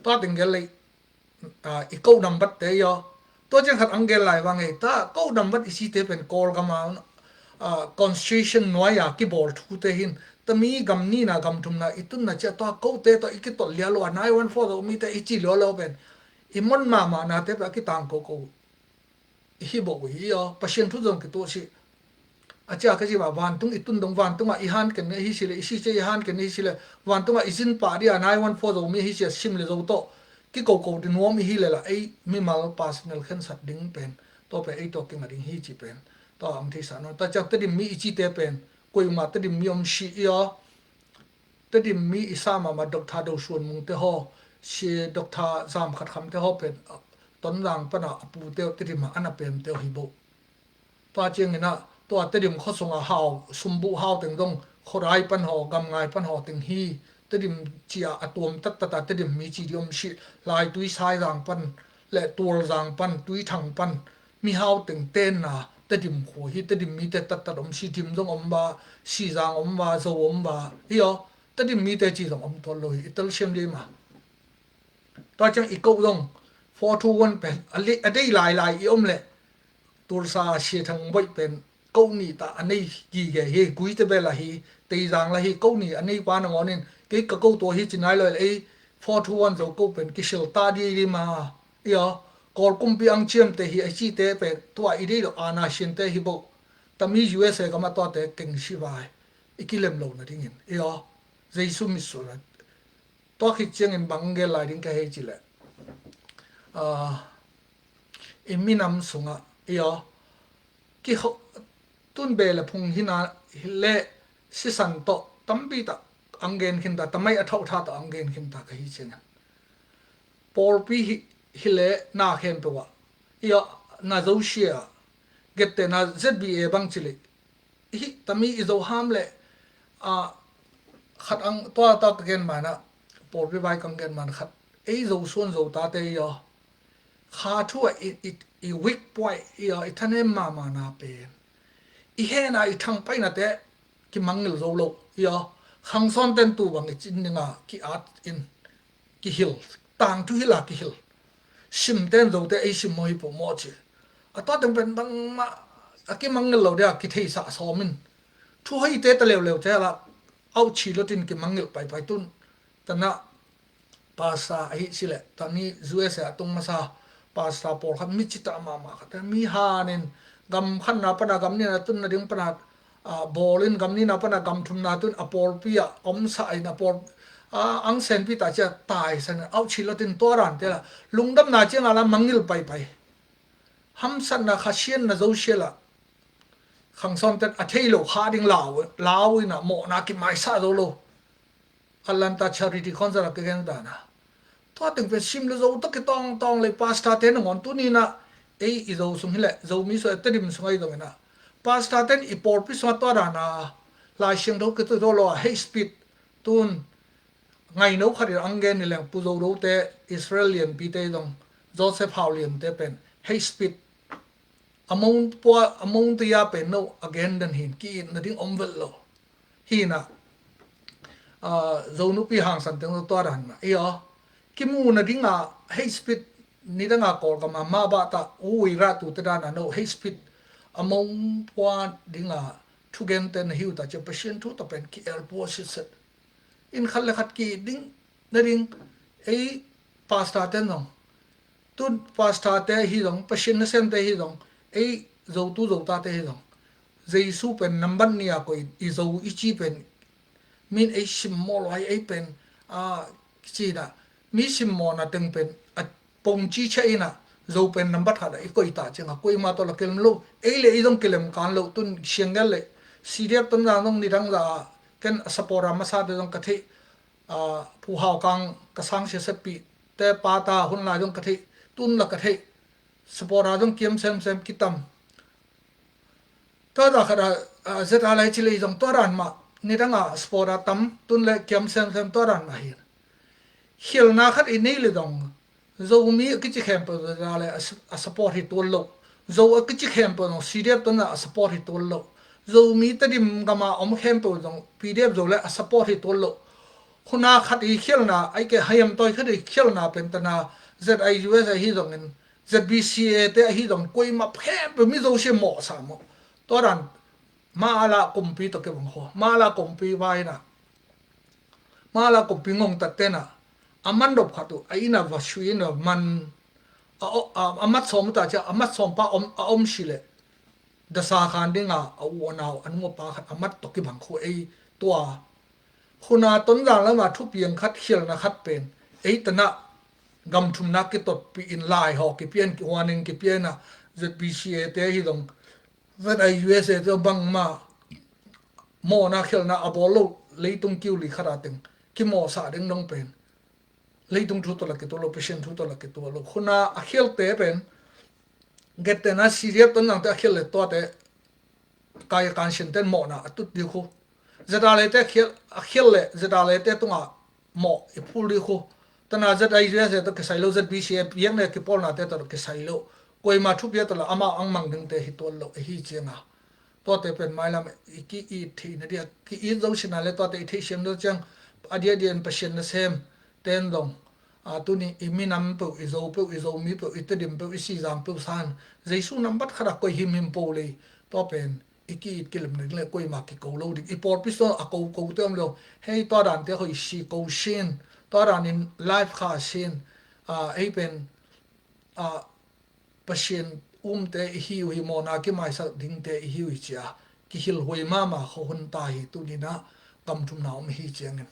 Tua teng gel lei, ah, i ko nambat te i aw. Tua ciang khat ang gel lai vang ei ta, ko nambat i cite pen Kawlgam a, ah, constitution nuai a kibawl thute hin tami gam nina gam thumna i tunna cia tua kote tawh i kitolh lia lo a, nine one four Zomite i ci lua lo pen i mon mahmahnate pen a kitang koko i hi bawh uh hi aw. Pasian thu zong kituah si. A cia ka ci mah, vantung i tun dong, vantungah i hanken i hi si le, i si cia i hanken i hi si le, vantungah i zin pah dia nine one four Zomi hi cia sim le zo tawh kikoko di nuam i hi le la, ei mimal personal khensat ding pen tua pen ei tawh kinga ding hi ci pen tua ang theisa nawn. Tua ciang Tedim mi i cite pen kuaimah Tedim mi om si i aw. Tedim mi i sa mahmah Doctor Do Suan Mung te haw, si Doctor Zam Khat Kham te haw pen, ah, Tonzang pana a pute uh Tedim ah ana pemte uh hi bo. Tua ciangin ah tua Tedim khuasung a hau, sumbuh hau teng dong, khuarai pan haw, gamngai pan haw teng hi. Tedim cia a tuam tattat a Tedim mi ci di om si, Laitui Saizang pan le Tualzang pan, Tuithang pan, mihau teng tenna Tedim khua hi. Tedim mite tattat om si, Dim zong om va, Sizang om va, Zo om va hi aw. Tedim mite ci zong om tual lo hi, i telsiam dei ma. Tua ciang i ko zong four two one pen a dei lailai i om leh Tulsa Sia Thang Boih pen ko nih ta a nei gige hi. Guite bel ahi, Teizang la hi, ko nih a nei pa nangawnin kei ka ko tua hi ci nai lo, ei four two one Zo ko pen kisil ta di di ma. I aw, Kawl kumpi ang ciamte hi a cite pen tua i dei lo ana siante hi bo. Tami U S A gam a tuate keng si vai i kilem lo nadingin, i aw, Jesu mitsuh la. Tua khit ciangin bang gel lai ding ka hei ci leh, ah, i minam sungah i aw, kiho, tun be le phung hina le sisan tawh tampi tak ang gen khin ta, tamai a thauhtha tawh ang gen khin ta ka hi ciangin pawlpi hi, hi le na khempeuh ah i aw, na Zosia gette na Z B A bang ci le i hih tami i Zo ham le, ah, khat ang tua tua ka gen manah, pawlpi vai kang gen man khat, ei Zo suan Zo tate i aw, kha thu ah i, i, i weak point i aw, i thanem mahmahna pen i hena i thangpainate kimangngil zo lo i aw, khangsawn ten tu bang i cin dinga ki-at in kihil, tangthu hila kihil. Simten Zote ei sim maw hi pawh maw ci. A tua teng pen bangmah a kimangngilh lo dia kitheisah sawm in. Thu hoite ta leuleu te la auchi lotin kimangngilh paipai tun. Tanah pastor ahi sileh tani U S A a tung masa pastor pawlkhat mi cita mahmah khat, mi hanin gam khatna pana gam nina tunna ding pana, ah, bawlin gam nina pana gam thumna tun a pawlpi ah omsa in a pawl, ah, ang senpi ta cia taisan in auchi lotin tua rante la lungdamna cianga la mangngilh paipai. Hamsatna Khasianna Zosia la khangsawnten a thei lo kha ding lau, lau ina mawhna kimaisa zo lo. Atlanta Charity Council a kigen dana tua teng pen sim le zo tawh kitawngtawng le pastor te nangawn tunina ei i Zo sung hileh Zomi sung Tedim sung ahi zongina pastor ten i pawlpi sunga tua dana Lai Siangtho kithuh lo a hate speech tun ngaino khat in ang gen ni leng Pu Zo Dote Israel Lianpite zong Joseph Hau Liante pen hate speech a mong pua a mong tuia pen no a gen den hin ki-itna ding om vel lo. Hina, ah, Zonupi hangsan teng tua dan ma i aw, kimuhna dinga hate speech, nidanga Kawlgama mabah ta uwi rah tute dana no hate speech a mong pua dinga thugente na hi uh ta cia Pasian thu ta pen ki-el pua sitset. In khat le khat ki-it ding na ding, ei pastor ten zong, tun pastor te hi zong, Pasian nasemte hi zong, ei zotu zotate hi zong, Jesu pen nambat nih a koih i zo i ci pen min ei simmawh luai, ei pen a, kici na, mi simmawhna teng pen a pongci ciah ina, zo pen nambat khat a i koih ta cianga kuama tawh la kilem lo, ei le ei zong kilem kan lo. Tun siangel le C D F Tonzang zong nidang za a ken a supporter masate zong ka theih, a, Pu Hau Kang ka sang siaseppi te pa ta hun lai zong ka theih, tun la ka theih, supporter zong kiam semsem kitam. Tua da khat a, a, zeta lai ci lei zong tua dan mah, nidang a supporter tam tun le kiam semsem tua dan mah hi. Khialhna khat i nei le zong Zomi a kici khempeuh zeta le a, a support hi tuan lo. Zo a kici khempeuh zong C D F Tonzang a support hi tuan lo. Zomi Tedim gama om khempeuh zong P D F Zo le a support hi tuan lo. Huna khat i khialhna, ai ke hayam toi khat i khialhna pen tana Z I U S a hi zongin Z B C A te ahi zong kuama khempeuh mi Zosia mawhsa mawh. Tua dan mala kumpi tawh kibang kho, mala kumpi vaina, mala kumpi ngongtat tena a man dop khat uh a ina va sui ina man a, a, a mat sawm ta cia a mat sawm pa om, a om si le dasa khan dinga a u a nau a nu a pa khat a mat tawh kibang kho ei tua. Huna Tonzang lama thupiang khat khialhna khat pen ei tana gamthumna kitotpih in lai haw kipian kihuanin kipiana Z B C A te hi zong Z I U S A te bangma mawhna khialhna a bawl lo leitung kiuli khat a teng kimawhsa ding dong pen leitung thu tawh la kituak lo, Pasian thu tawh la kituak lo. Huna a khialte pen gentena C D F Tonzang te a khial le tuate kai kansian ten mawhna a tut ding khu. Zeta le te khial, a khial le zeta le te tunga mawh i phul ding khu. Tana Z I U S A tawh kisai lo, Z B C A piak ne kipawlna te tawh kisai lo. Kuama thupiak tawh la ama ang mang ding te hi tuan lo, ahi cianga. Tuate pen mailam i ki-it theihna dia, ki-it zo sina le tuate i theihsiam zo ciang, a dia dia in Pasian nasem ten zong, a, tuni i minam peuh, i Zo peuh, i Zomi peuh, i Tedim peuh, i Sizang peuh san Jesu nambat khat a koih himhim po lei, tua pen i ki-it kilem ding le kuama kiko lo ding. I pawlpi so a ko ko te om lo. Hei, tua dan te hoi si ko sin, tua dan in life kha sin, a, ei pen, a, Pasian umte i hi uh hi, mawhna kimaisak dingte i hi uh hi cia kihilhuai mahmah kho hun ta hi. Tunina gamthumna om hi ciangin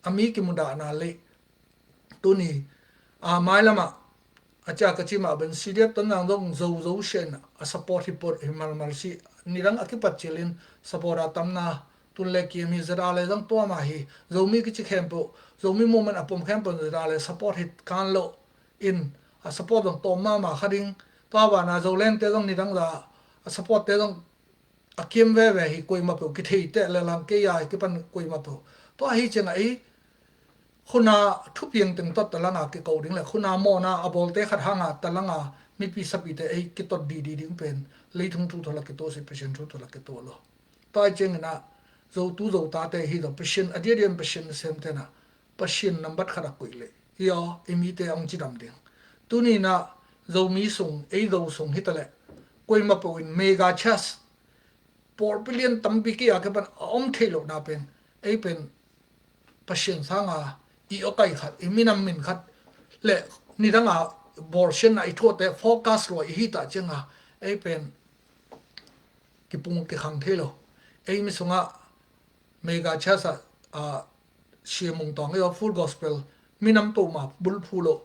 a mi kimudahna le tuni, a, mailama a cia ka ci mah ben C D F Tonzang zong zo zo sian a support hi pot hi malmal si. Nidang a kipat cilin support a tamna tun le kiam hi. Zeta le zong tua mah hi. Zomi kici khempeuh, Zomi movement a pom khempeuh zeta le support hi kan lo in a support zong tawm mahmah kha ding. Tua vana Zoland te zong nidang za a support te zong a kiam veve hi. Kuama peuh kithei te le lang kei a hi kipan kuama peuh. Tua hi cianga ei huna thupiang teng tot talanga kiko ding le huna mawhna a bawlte khat hanga talanga mipi sapite ei kitot didi ding pen leitung thu tawh la kituak si, Pasian thu tawh la kituak lo. Tua hi ciangina zotu zotate hi zong Pasian a dia dia in Pasian nasem tena Pasian nambat khat a koih le hi aw, i mite a hong cidam ding. Tunina Zomi sung, ei Zo sung hi ta le kuama peuh in mega church pawlpi lian tampi kei a kipan a om thei lohna pen ei pen Pasian sanga i awkai khat, i minam min khat le nidanga bawlsianna i thuate focus lua i hi ta cianga ei pen kipung kikhang thei lo. Ei mi sunga mega church a, a, Sia Mung Tawng ei aw, Full Gospel minam peuhmah bulphu lo.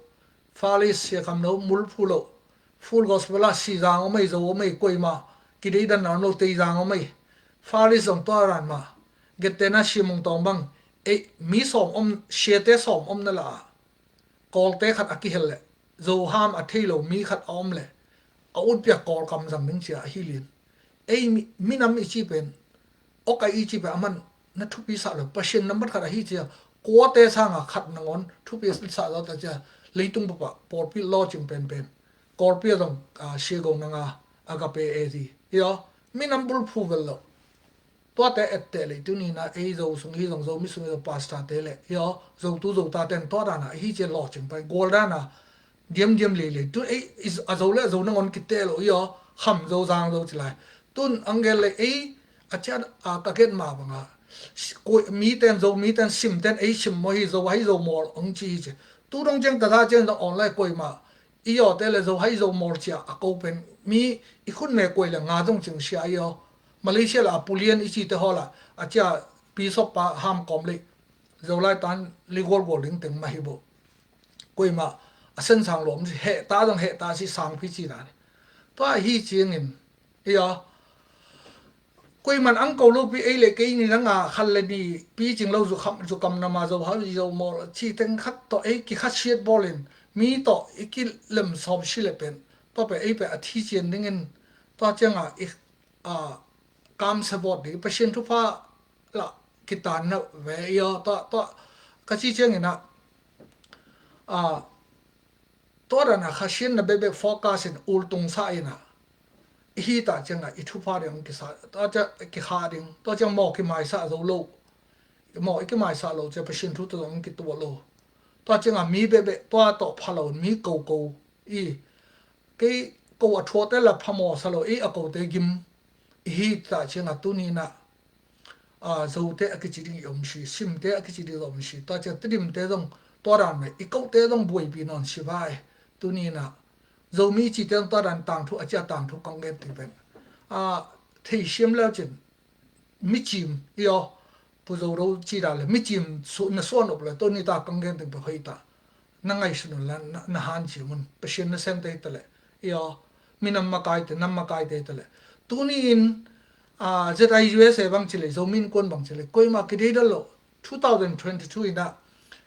Falis Sia Kham Lo bulphu lo. Full Gospel a Sizang om ei, Zo om ei, kuama kideidanna om lo, Teizang om ei. Falis zong tua ran mah. Gentena Sia Mung Tawng bang ei mi sawm om, siate sawm om na la a Kawlte khat a kihel le Zo ham a thei lo mi khat a om le a utpiak Kawlkam zang ding cia ahi lian. Ei mi, minam i ci pen, awkai i ci pen a man na thupi sah lo, Pasian nambat khat ahi cia kuate sanga khat nangawn thupi sah lo ta cia leitung papa pawlpi lawcing penpen. Kawlpi a zong, a, Sia Go Nang a, Agape A Z. Hi aw, minam bulphu vel lo. Tuate etteh lei tuni-in ah ei Zo sung hi zong, Zomi sung hi zong, pastor te le hi aw, Zotu Zota ten tua dan ah hi ci-a lawhcing pai, gual dan ah diamdiam leilei. Tu ei i- a Zo le a Zo nangawn kiteh lo hi aw, Kham Zo, Zang Zo ci lai. Tun ang gel le ei a ciat a ka gen mah bang a, koi mi ten, Zo mi ten, sim ten ei sim maw hi, Zo hai Zo mawl ang ci hi ci. Tu dong ciang ka za ciang dong online koi mah i aw te le Zo hai Zo mawl ci-a a ko pen mi i khut me koi le nga zong cing sia hi aw. Malaysia le a pulian i ci te haw la a cia pi sop pa ham kawm le Zo lai tan li gualgual ding teng mah hi bo. Koi mah a sen sang lawm si, heh ta zong heh ta si, sang pi ci dan. Tua hi ciangin hi aw, koi man ang ko lo pi, ei le kei ni dang a khan le ni pi cing lo, zu kham zu kam na ma, Zo hai Zo mawl ci teng khat tawh ei kikhasiat bawlin mi tawh i kilem sawm si le pen, tua pen ei pen a thi cian dingin, tua ciang a i a kam sa bawt ding, Pasian thupha la kitan na ve hi aw. Tua tua ka ci ciangin ah a tua dan a khasiatna bekbek focus in ultung sa in ah i hi ta ciang ah i thupha ding ang kisa, tua ciang kikha ding, tua ciang maw kimaisa zo lo, maw i kimaisa lo ciang Pasian thu tawh zong ang kituah lo. Tua ciang ah mi bekbek tua tawh pha lo, mi koko i, kei ko a thuate la pha maw sa lo, i a kote gim i hi ta ciang ah tuni-in ah a, Zote a kici ding i om si, Simte a kici ding i om si, tua ciang Tidimte zong tua dan mah, i kote zong buaipi nawn si vai. Tuni-in ah Zomi cite zong tua dan tangthu, a cia tangthu kong gen ting pen a, thei siam leu cin, mi cim hi aw, Pu Zo Do ci dan le mi cim su- na suan up le, tuni ta kong gen ting pen hoih ta. Na ngaihsun un la, na, na hanciam un. Pasian nasemte hi ta leh, i aw, minam makaite, nam makaite hi ta leh. Tuni-in a, Z I U S A bang ci leh, Zomi Innkuan bang ci leh, koi mah kideidan lo. Two thousand twenty-two in ah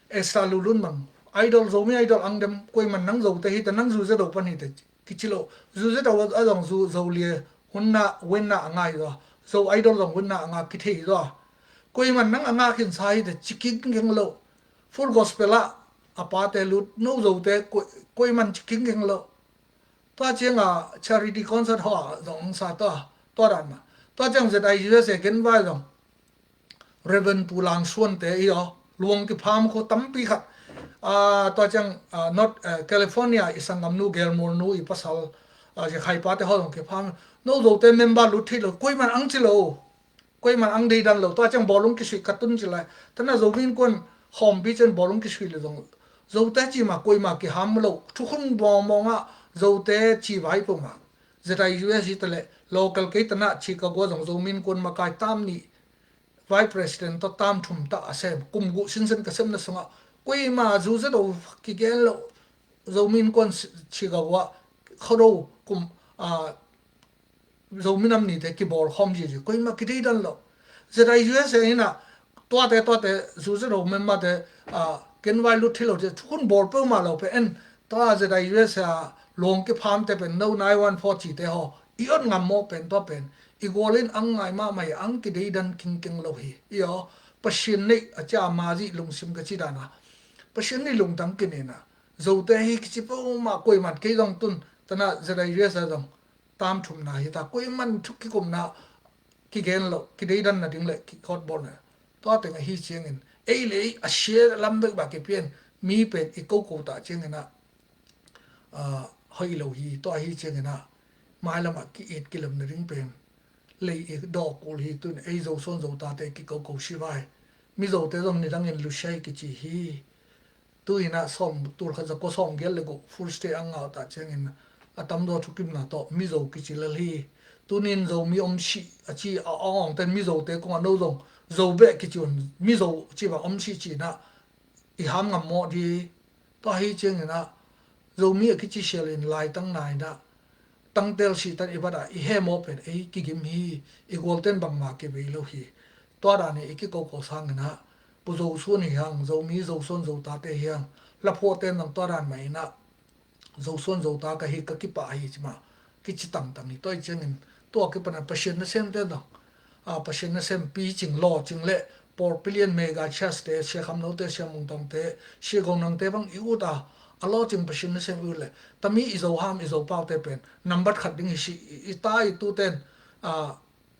Esther Lulun bang, Idol, Zomi Idol ang dem, koi man nang Zote hi ta, nang Zu Zo Do pan hi ta kici lo. Zu Zo Do a zong Zu Zo lia hun na, wen na a ngai zaw. Zo Idol zong hun na a nga kithei zaw. Koi man nang a nga khin sa hi ta ci kingkeng lo. Full Gospel ah a pate lut, no Zote koi, koi man ci kingkeng lo. Tua ciang a charity concert haw a zong ang sa tua, tua dan mah. Tua ciang Z I U S A gen vai zong Reverend Pu Lang Suante i aw, luang kipham kho tampi khat. A, tua ciang a, North, a, California i sanggamnu Gelmul nu i pasal a, Zekhai pate haw zong kipham. No Zote member lut thei lo, koi man ang ci lo. Koi man ang deidan lo, tua ciang bawlung kisuih ka tun ci lai. Tana Zomi Innkuan hawmpi cian bawlung kisuih le zong Zote ci mah koi mah kiham lo. Thukhun bawngmawng ah Zote ci vai peuhmah. Z I U S A hi ta leh local kei tana Chicago zong Zomi Innkuan makai tam nih, vice president tawh tam thum tah a sem, kum guh sinsen ka semna sungah koi mah Zu Zo Do kigen lo. Zomi Innkuan Chicago ah Khuado kum a, Zomi nam nite kibawl khawm zizi, koi mah kideidan lo. Z I U S A in ah tuate, tuate, Zu Zo Do member te, a, gen vai lut thei lo te, thukhun bawl peuhmah lo pen, tua Z I U S A luang kipham te pen, no nine one four ci te haw, i ot ngam maw pen, tua pen i gual in ang ngai mahmah hi, ang kideidan kingkeng lo hi. I aw, Pasian neih a cia ma zih lungsim ka ci dan a, Pasian neih lungtang kinin ah, Zote hi kici peuhmah koi man kei zong tun, tana Z I U S A zong tam thumna hi ta, koi man thu kikumna kigen lo, kideidanna ding le kikawtbawlna. Tua teng ahi ciangin ei le ei a sia lam bek bah kipian mi pen i koko ta ciangin ah, a, hoih lo hi. Tua ahi ciangin ah mailam ah ki-it kilemna ding pen lei i dawk kul hi. Tun ei Zo suan Zo tate kikoko si vai. Mizote zong nidangin Lushai kici hi. Tu-in ah sawm, tul khat za kua sawm giat le guk full stay ang ngah ta ciangin a tamzaw thukimna tawh Mizo kici lel hi. Tunin Zomi om sih a ci a awngawng ten Mizote kong a no zong Zo beh kici un, Mizo ci bang om sih ci-in ah i ham ngam mawh di. Tua hi ciangin ah Zomi a kici sialin laitang na-in ah tangtel sihtan i bat ah i heh maw pen ei kigim hi. I gualten bangmah kivei lo hi. Tua dan i kikoko sangin ah Pu Zo suan hi hang, Zomi Zo suan Zo tate hi hang, laphuahten zong tua dan mah in ah Zo suan Zo ta ka hi, ka kipah hi ci mah kici tangtang hi. Tua hi ciangin tua kipan ah Pasian nasemte zong, a, Pasian nasem picing lawcing le pawlpi lian mega church te, Sia Kham Lo te, Sia Mung Tawng te, Sia Go Nang te bang i ut a, a lawcing Pasian nasem i ut le tami i Zo ham, i Zo paute pen nambat khat ding hi si, i, i ta i tuten, a,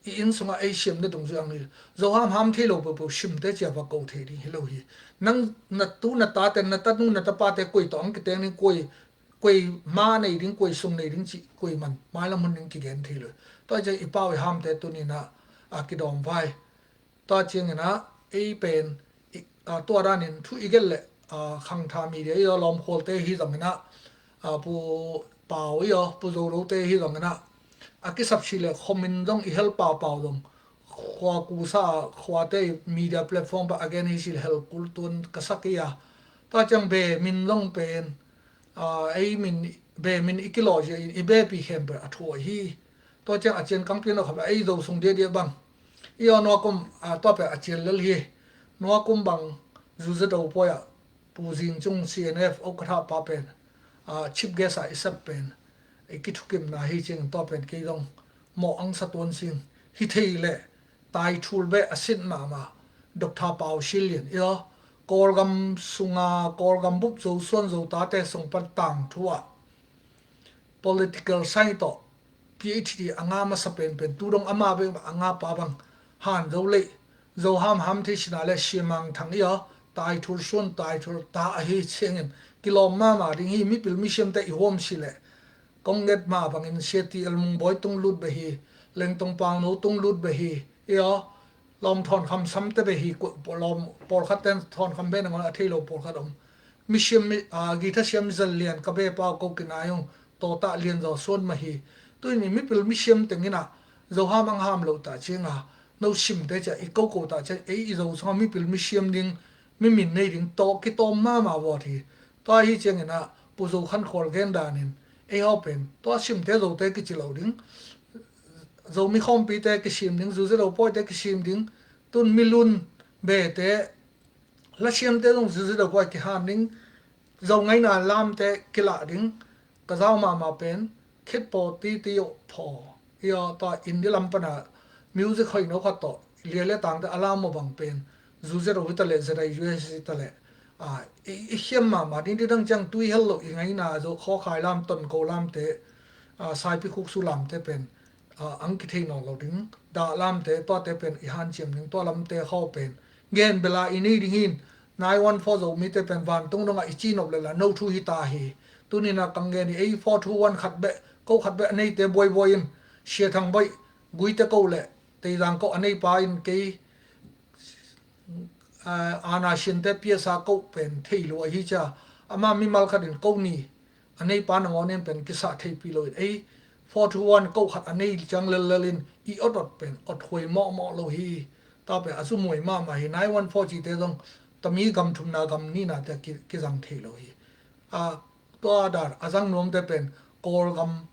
i inn sungah ei siam na dungzui ang hi. Zo hamham thei lo peuhpeuh simte cia va ko thei ding hi lo hi. Nang na tu na tate, na tanu na tapate koi tawh ang kiteng ding, koi, koi ma nei ding, koi sung nei ding cih koi man mailam hun ding kigen thei lo hi. Tua ciang i pau i hamte tuninah a kidawm vai. Tua cianginah ei pen i, a, tua danin thu i gelh leh, a, khangtha media i aw, lawmkhualte hi zonginah, a, Pu Pau i aw, Pu Zolote hi zonginah a kisapsi le khomin zong i hel paupau zong khua kusa a khuate i media platform pa a gen hi si le hel kul tuan ka sak i a. Tua ciang be min zong pen, a, ei min, be min i kilawh zia in i bepi khempeuh a thuah hi. Tua ciang a cian kangpian lo kha ei Zo sung diadia bang i aw, nuakum, a, tua pen a cian lel hi. Nuakum bang Zu Za Do pawi ah Pu Zing Cung C N F o ka thah pa pen, a, chief guest ah i sep pen i kithukimna hi ciangin tua pen kei zong mawh ang sa tuan sing hi thei leh tai thul beh a sit mahmah Doctor Pau Sil Lian i aw, Kawlgam sunga Kawlgam bup Zo suan Zo tate sung pan tangthu ah political science tawh P H D a nga masa penpen, tu dong ama bek a nga pa bang Han Zo Leih, Zo hamham thei sina le Siamang Thang i aw, tai thul suan tai thul ta ahi ciangin kilawm mahmah ding hi. Mipil misiamte i huam si leh kong nget mah bangin Sia T L Mung Bawi tung lut beh hi, Lengtong Pau No tung lut beh hi i aw, lawm thawn kham samte beh hi. Lawm pawlkhat ten thawn kham beh nangawn a thei lo pawlkhat om. Misiam mi, a, guitar siam Zal Lian ka beh pau ko kinai ung, tawtah Lian Zaw suan mah hi. Tuin i mipil misiam tenginah Zo ham ang ham lo ta cianga no simte cia i koko ta cia ei i Zo sunga mipil misiam ding, mi min nei ding tawh kitawm mahmah vawt hi. Tua hi cianginah Pu Zo Khan Khual gen danin ei haw pen tua simte Zote kici lo ding, Zomi khawmpite kisim ding, Zu Za Do pawite kisim ding, tun milun bete lasiamte zong Zu Za Do pawi kihan ding, Zo ngaina lamte kilah ding. Ka zau mahmah pen khitpaw titi oh thaw i aw, tua India lam pana music hoih no khat tawh lia le tangte a lam aw bang pen Zu Za Do hi ta leh, Za Dai U S hi ta leh, a, i, i hiam mahmah ding. Ti dang ciang tui hel lo i ngaina Zo khawkhai lam, tonko lamte, a, saipi khuksu lamte pen, a, ang kithei nawn lo ding. Dah lamte tuate pen i hanciam ding, tua lamte khaw pen gen bela i nei ding hin. Nine one four Zomite pen vantung dongah i cinop leh la no thu hi ta hi. Tunina kang gen i ei four two one khat beh, ko khat beh a neite buaibuai in, Sia Thang Bawi, Guite ko leh Teizang ko a neipa in kei, a, ana siante piasa ko pen thei lo ahi cia. Ama mimal khat in ko ni a neipa nangawn in pen kisah theihpih lo in ei four two one ko khat a nei ciang lellel in i awt awt pen awt huai mawhmawh lo hi. Tua pen a zumuai mahmah hi. Nine one four cite zong tami gam thumna gam nihna te ki, kizang thei lo hi. A, tua dan a zang nuamte pen Kawlgam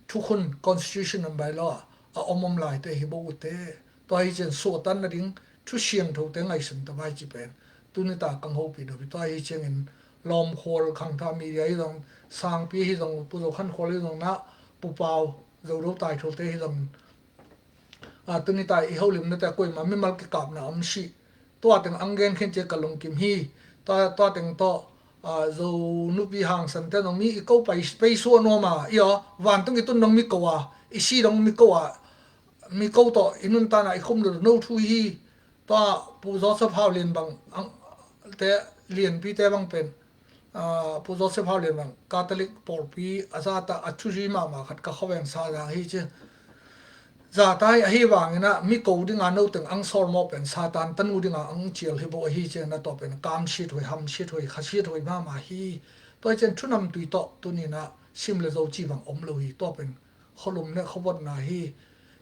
thukhun constitution and bylaw a om om laite hi bo ute. Tua hi cian suahtan nading thu siangthote ngaihsun ta vai ci pen tunita kang hopih dop hi. Tua hi ciangin lawmkhual khangtha media hi zong, sangpi hi zong, Pu Zo Khan Khual hi zong na, Pu Pau Zo Do tai thote hi zong, a, tunita i holimnate a koima mimal kikapna om sih. Tua teng ang gen khin cia ka lungkim hi. Tua, tua teng tawh, a, Zo nupi hangsan te zong mi i ko pai, pei suah nuam a i aw, vantung i tun dong mi ko a, i si dong mi ko a, mi ko tawh i nuntakna i khum lo no thu hi. Tua Pu Joseph Hau Lian bang ang, te, lianpite bang pen, a, Pu Joseph Hau Lian bang Catholic pawlpi a zata a thuzi mahmah khat ka khuaveng sa zang hi ci. Zata hi ahi vanginah mi ko dinga no teng ang sawlmawh pen Satan tanu dinga ang cial hi bo ahi cianah tua pen kam siathuai, ham siathuai, kha siathuai mahmah hi. Tua hi cian thunam tui tawh tuninah sim le zo ci bang om lo hi. Tua pen khualum le khuavotna hi.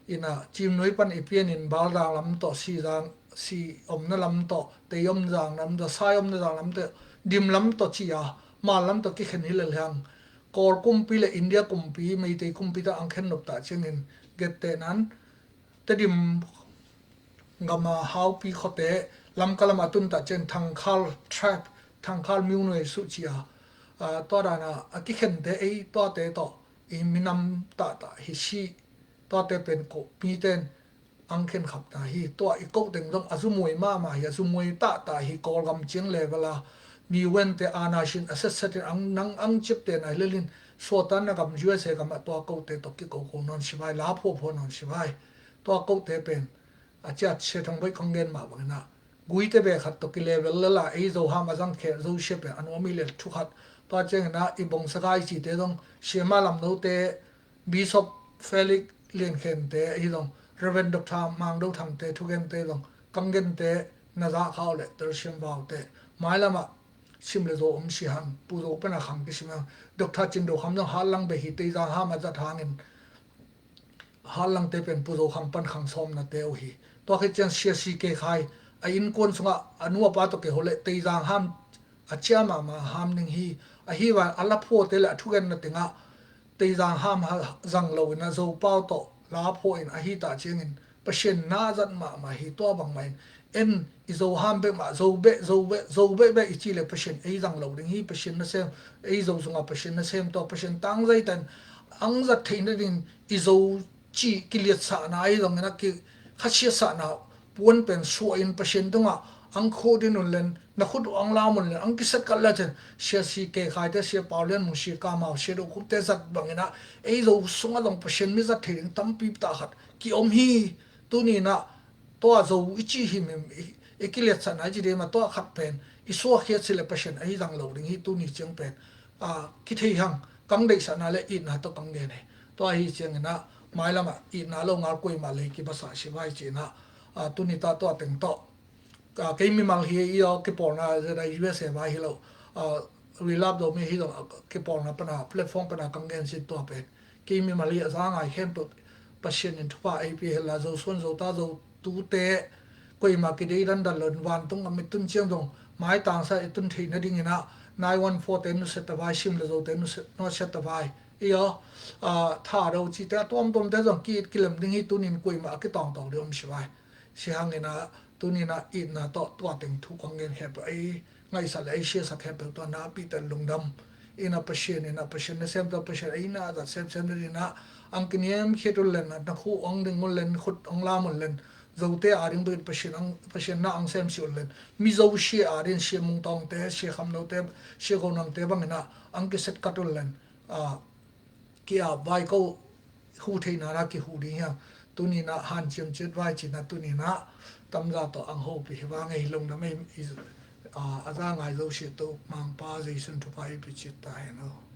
Inah Cimnuai pan i pianin Baldang lam tawh, Sizang, si omna lam tawh, tei om zang lam tawh, sai omna zang lam tawh, dim lam tawh ci a, mal lam tawh kikhen hi lel hiang. Kawl kumpi le India kumpi, Meitei kumpi tawh ang khen nop tah ciangin gette nan Tedim gama Haupi khuate Lamka lama tun tah ciang Thangkhal tribe, Thangkhal myunuai suh ci a, a, tua dana a kikhente ei tuate tawh i minam tahtah hi si. Tuate pen ko miten ang khenkhatna hi. Tua i koh teng zong a zumuai mahmah hi, a zumuai tahtah hi. Kawlgam ciang level a mi wente ana sin a setset in ang nang ang cipte nai lelin suahtanna gam U S A gamah tua kote tawh kiko ko nawn si vai, la phuaphua nawn si vai. Tua kote pen a ciat Sia Thang Bawi kong gen mah bangin ah, Guite bek khat tawh kilevel lala ei Zo ham a zang khe Zo sia pen a nuam hi le thu khat. Tua ciangin ah i bongsakai cite zong, Sia Mah Lam Note, Bishop Felix Lian Khen te ahi zong, Reverend Doctor Mang Do Thang te thugente zong, kong gente na zah kha uh leh Telsiam Vau te, mailam ah Sim le Zo om si hang, Pu Zo pen a khang kisim hang. Doctor Cin Do Kham zong Hatlang beh hi, Teizang ham a zat hangin Hatlang te pen Pu Zo Khang pan khang sawmna te uh hi. Tua khit ciang Sia C K Khai a innkuan sungah a nu a pa tawh kei hawh leh Teizang ham a cia mahmah ham ding hi. Ahi van a la phuahte le a thugenna tengah Teizang ham ha zang lo in a Zo pau tawh la phuah in ahi ta ciangin Pasian na zat mahmah hi. Tua bangmah in en i Zo ham bek mah, Zo beh, Zo beh, Zo beh beh i ci le Pasian ei zang lo ding hi. Pasian nasem, ei Zo sungah Pasian nasem tawh Pasian tangzai tan ang zat theihna dingin i Zo cih kiliatsahna ahi zongin a ki, khasiatsahna puan pen suah in Pasian tungah ang khut in un len, na khut uh ang lam un len, ang kiset kal le cin, Sia C K Khai te, Sia Pau Lian Mung, Sia Ka Mau, Sia Do Khup te zat bangin ah ei Zo sungah zong Pasian mi zat thei ding tampi tak khat kiom hi. Tuni in ah tua Zo i cih himhim i, i kiliatsahna i ci ding mah, tua khat pen i suakhia si le Pasian ei zang lo ding hi. Tuni ciang pen a, kithei hang, kong deihsakna le itna tawh kong gen hi. Tua ahi ciangin ah mailam ah itna lo ngal kuamah lei kibasa si vai ci in ah, a, tuni ta tua teng tawh, a, kei mimal hi i aw, kipawlna zeda U S A vai hi lo, a, Relap Zomi hi lo, a, kipawlna pana, platform pana kong gen sin tua pen kei mimal hi a za ngai khempeuh Pasian in thupha ei pia hen la, Zosuan Zota Zotute koima kidei dandan lo in, vantung a mit tun ciang zong maitangsa i tun theihna dingin ah nine one four te nusia ta vai, Sim le Zo te nusia, nusia ta vai. I aw, a, Thado cite a tuamtuamte zong ki-it kilem ding hi. Tunin koima a kitawngtawng ding om si vai. Si hangin ah tunin ah itna tawh tua teng thu kong gen khempeuh ei ngaihsak le ei siasak khempeuh tua nakpite lungdam. In ah Pasian, in ah Pasian nasem tawh Pasian ei na zat semsem ding in ah ang kiniam khit un len, na khut ang ding un len, khut ang lam un len, Zote a ding bangin Pasian ang, Pasian na ang sem si un len, Mizo sia a ding Sia Mung Tawng te, Sia Kham No te, Sia Go Nang te bangin ah ang kiset kat un len, a, ki-ap vai ko, hu theihna na kihu ding hiam. Tunin ah hanciam ciat vai cin ah tunin ah tamza tawh ang hopih hi vang ei, lungdam ei, i, a, a za ngai Zo sia tawh Mangpa Zeisun thupha ei pia ciat ta hen aw.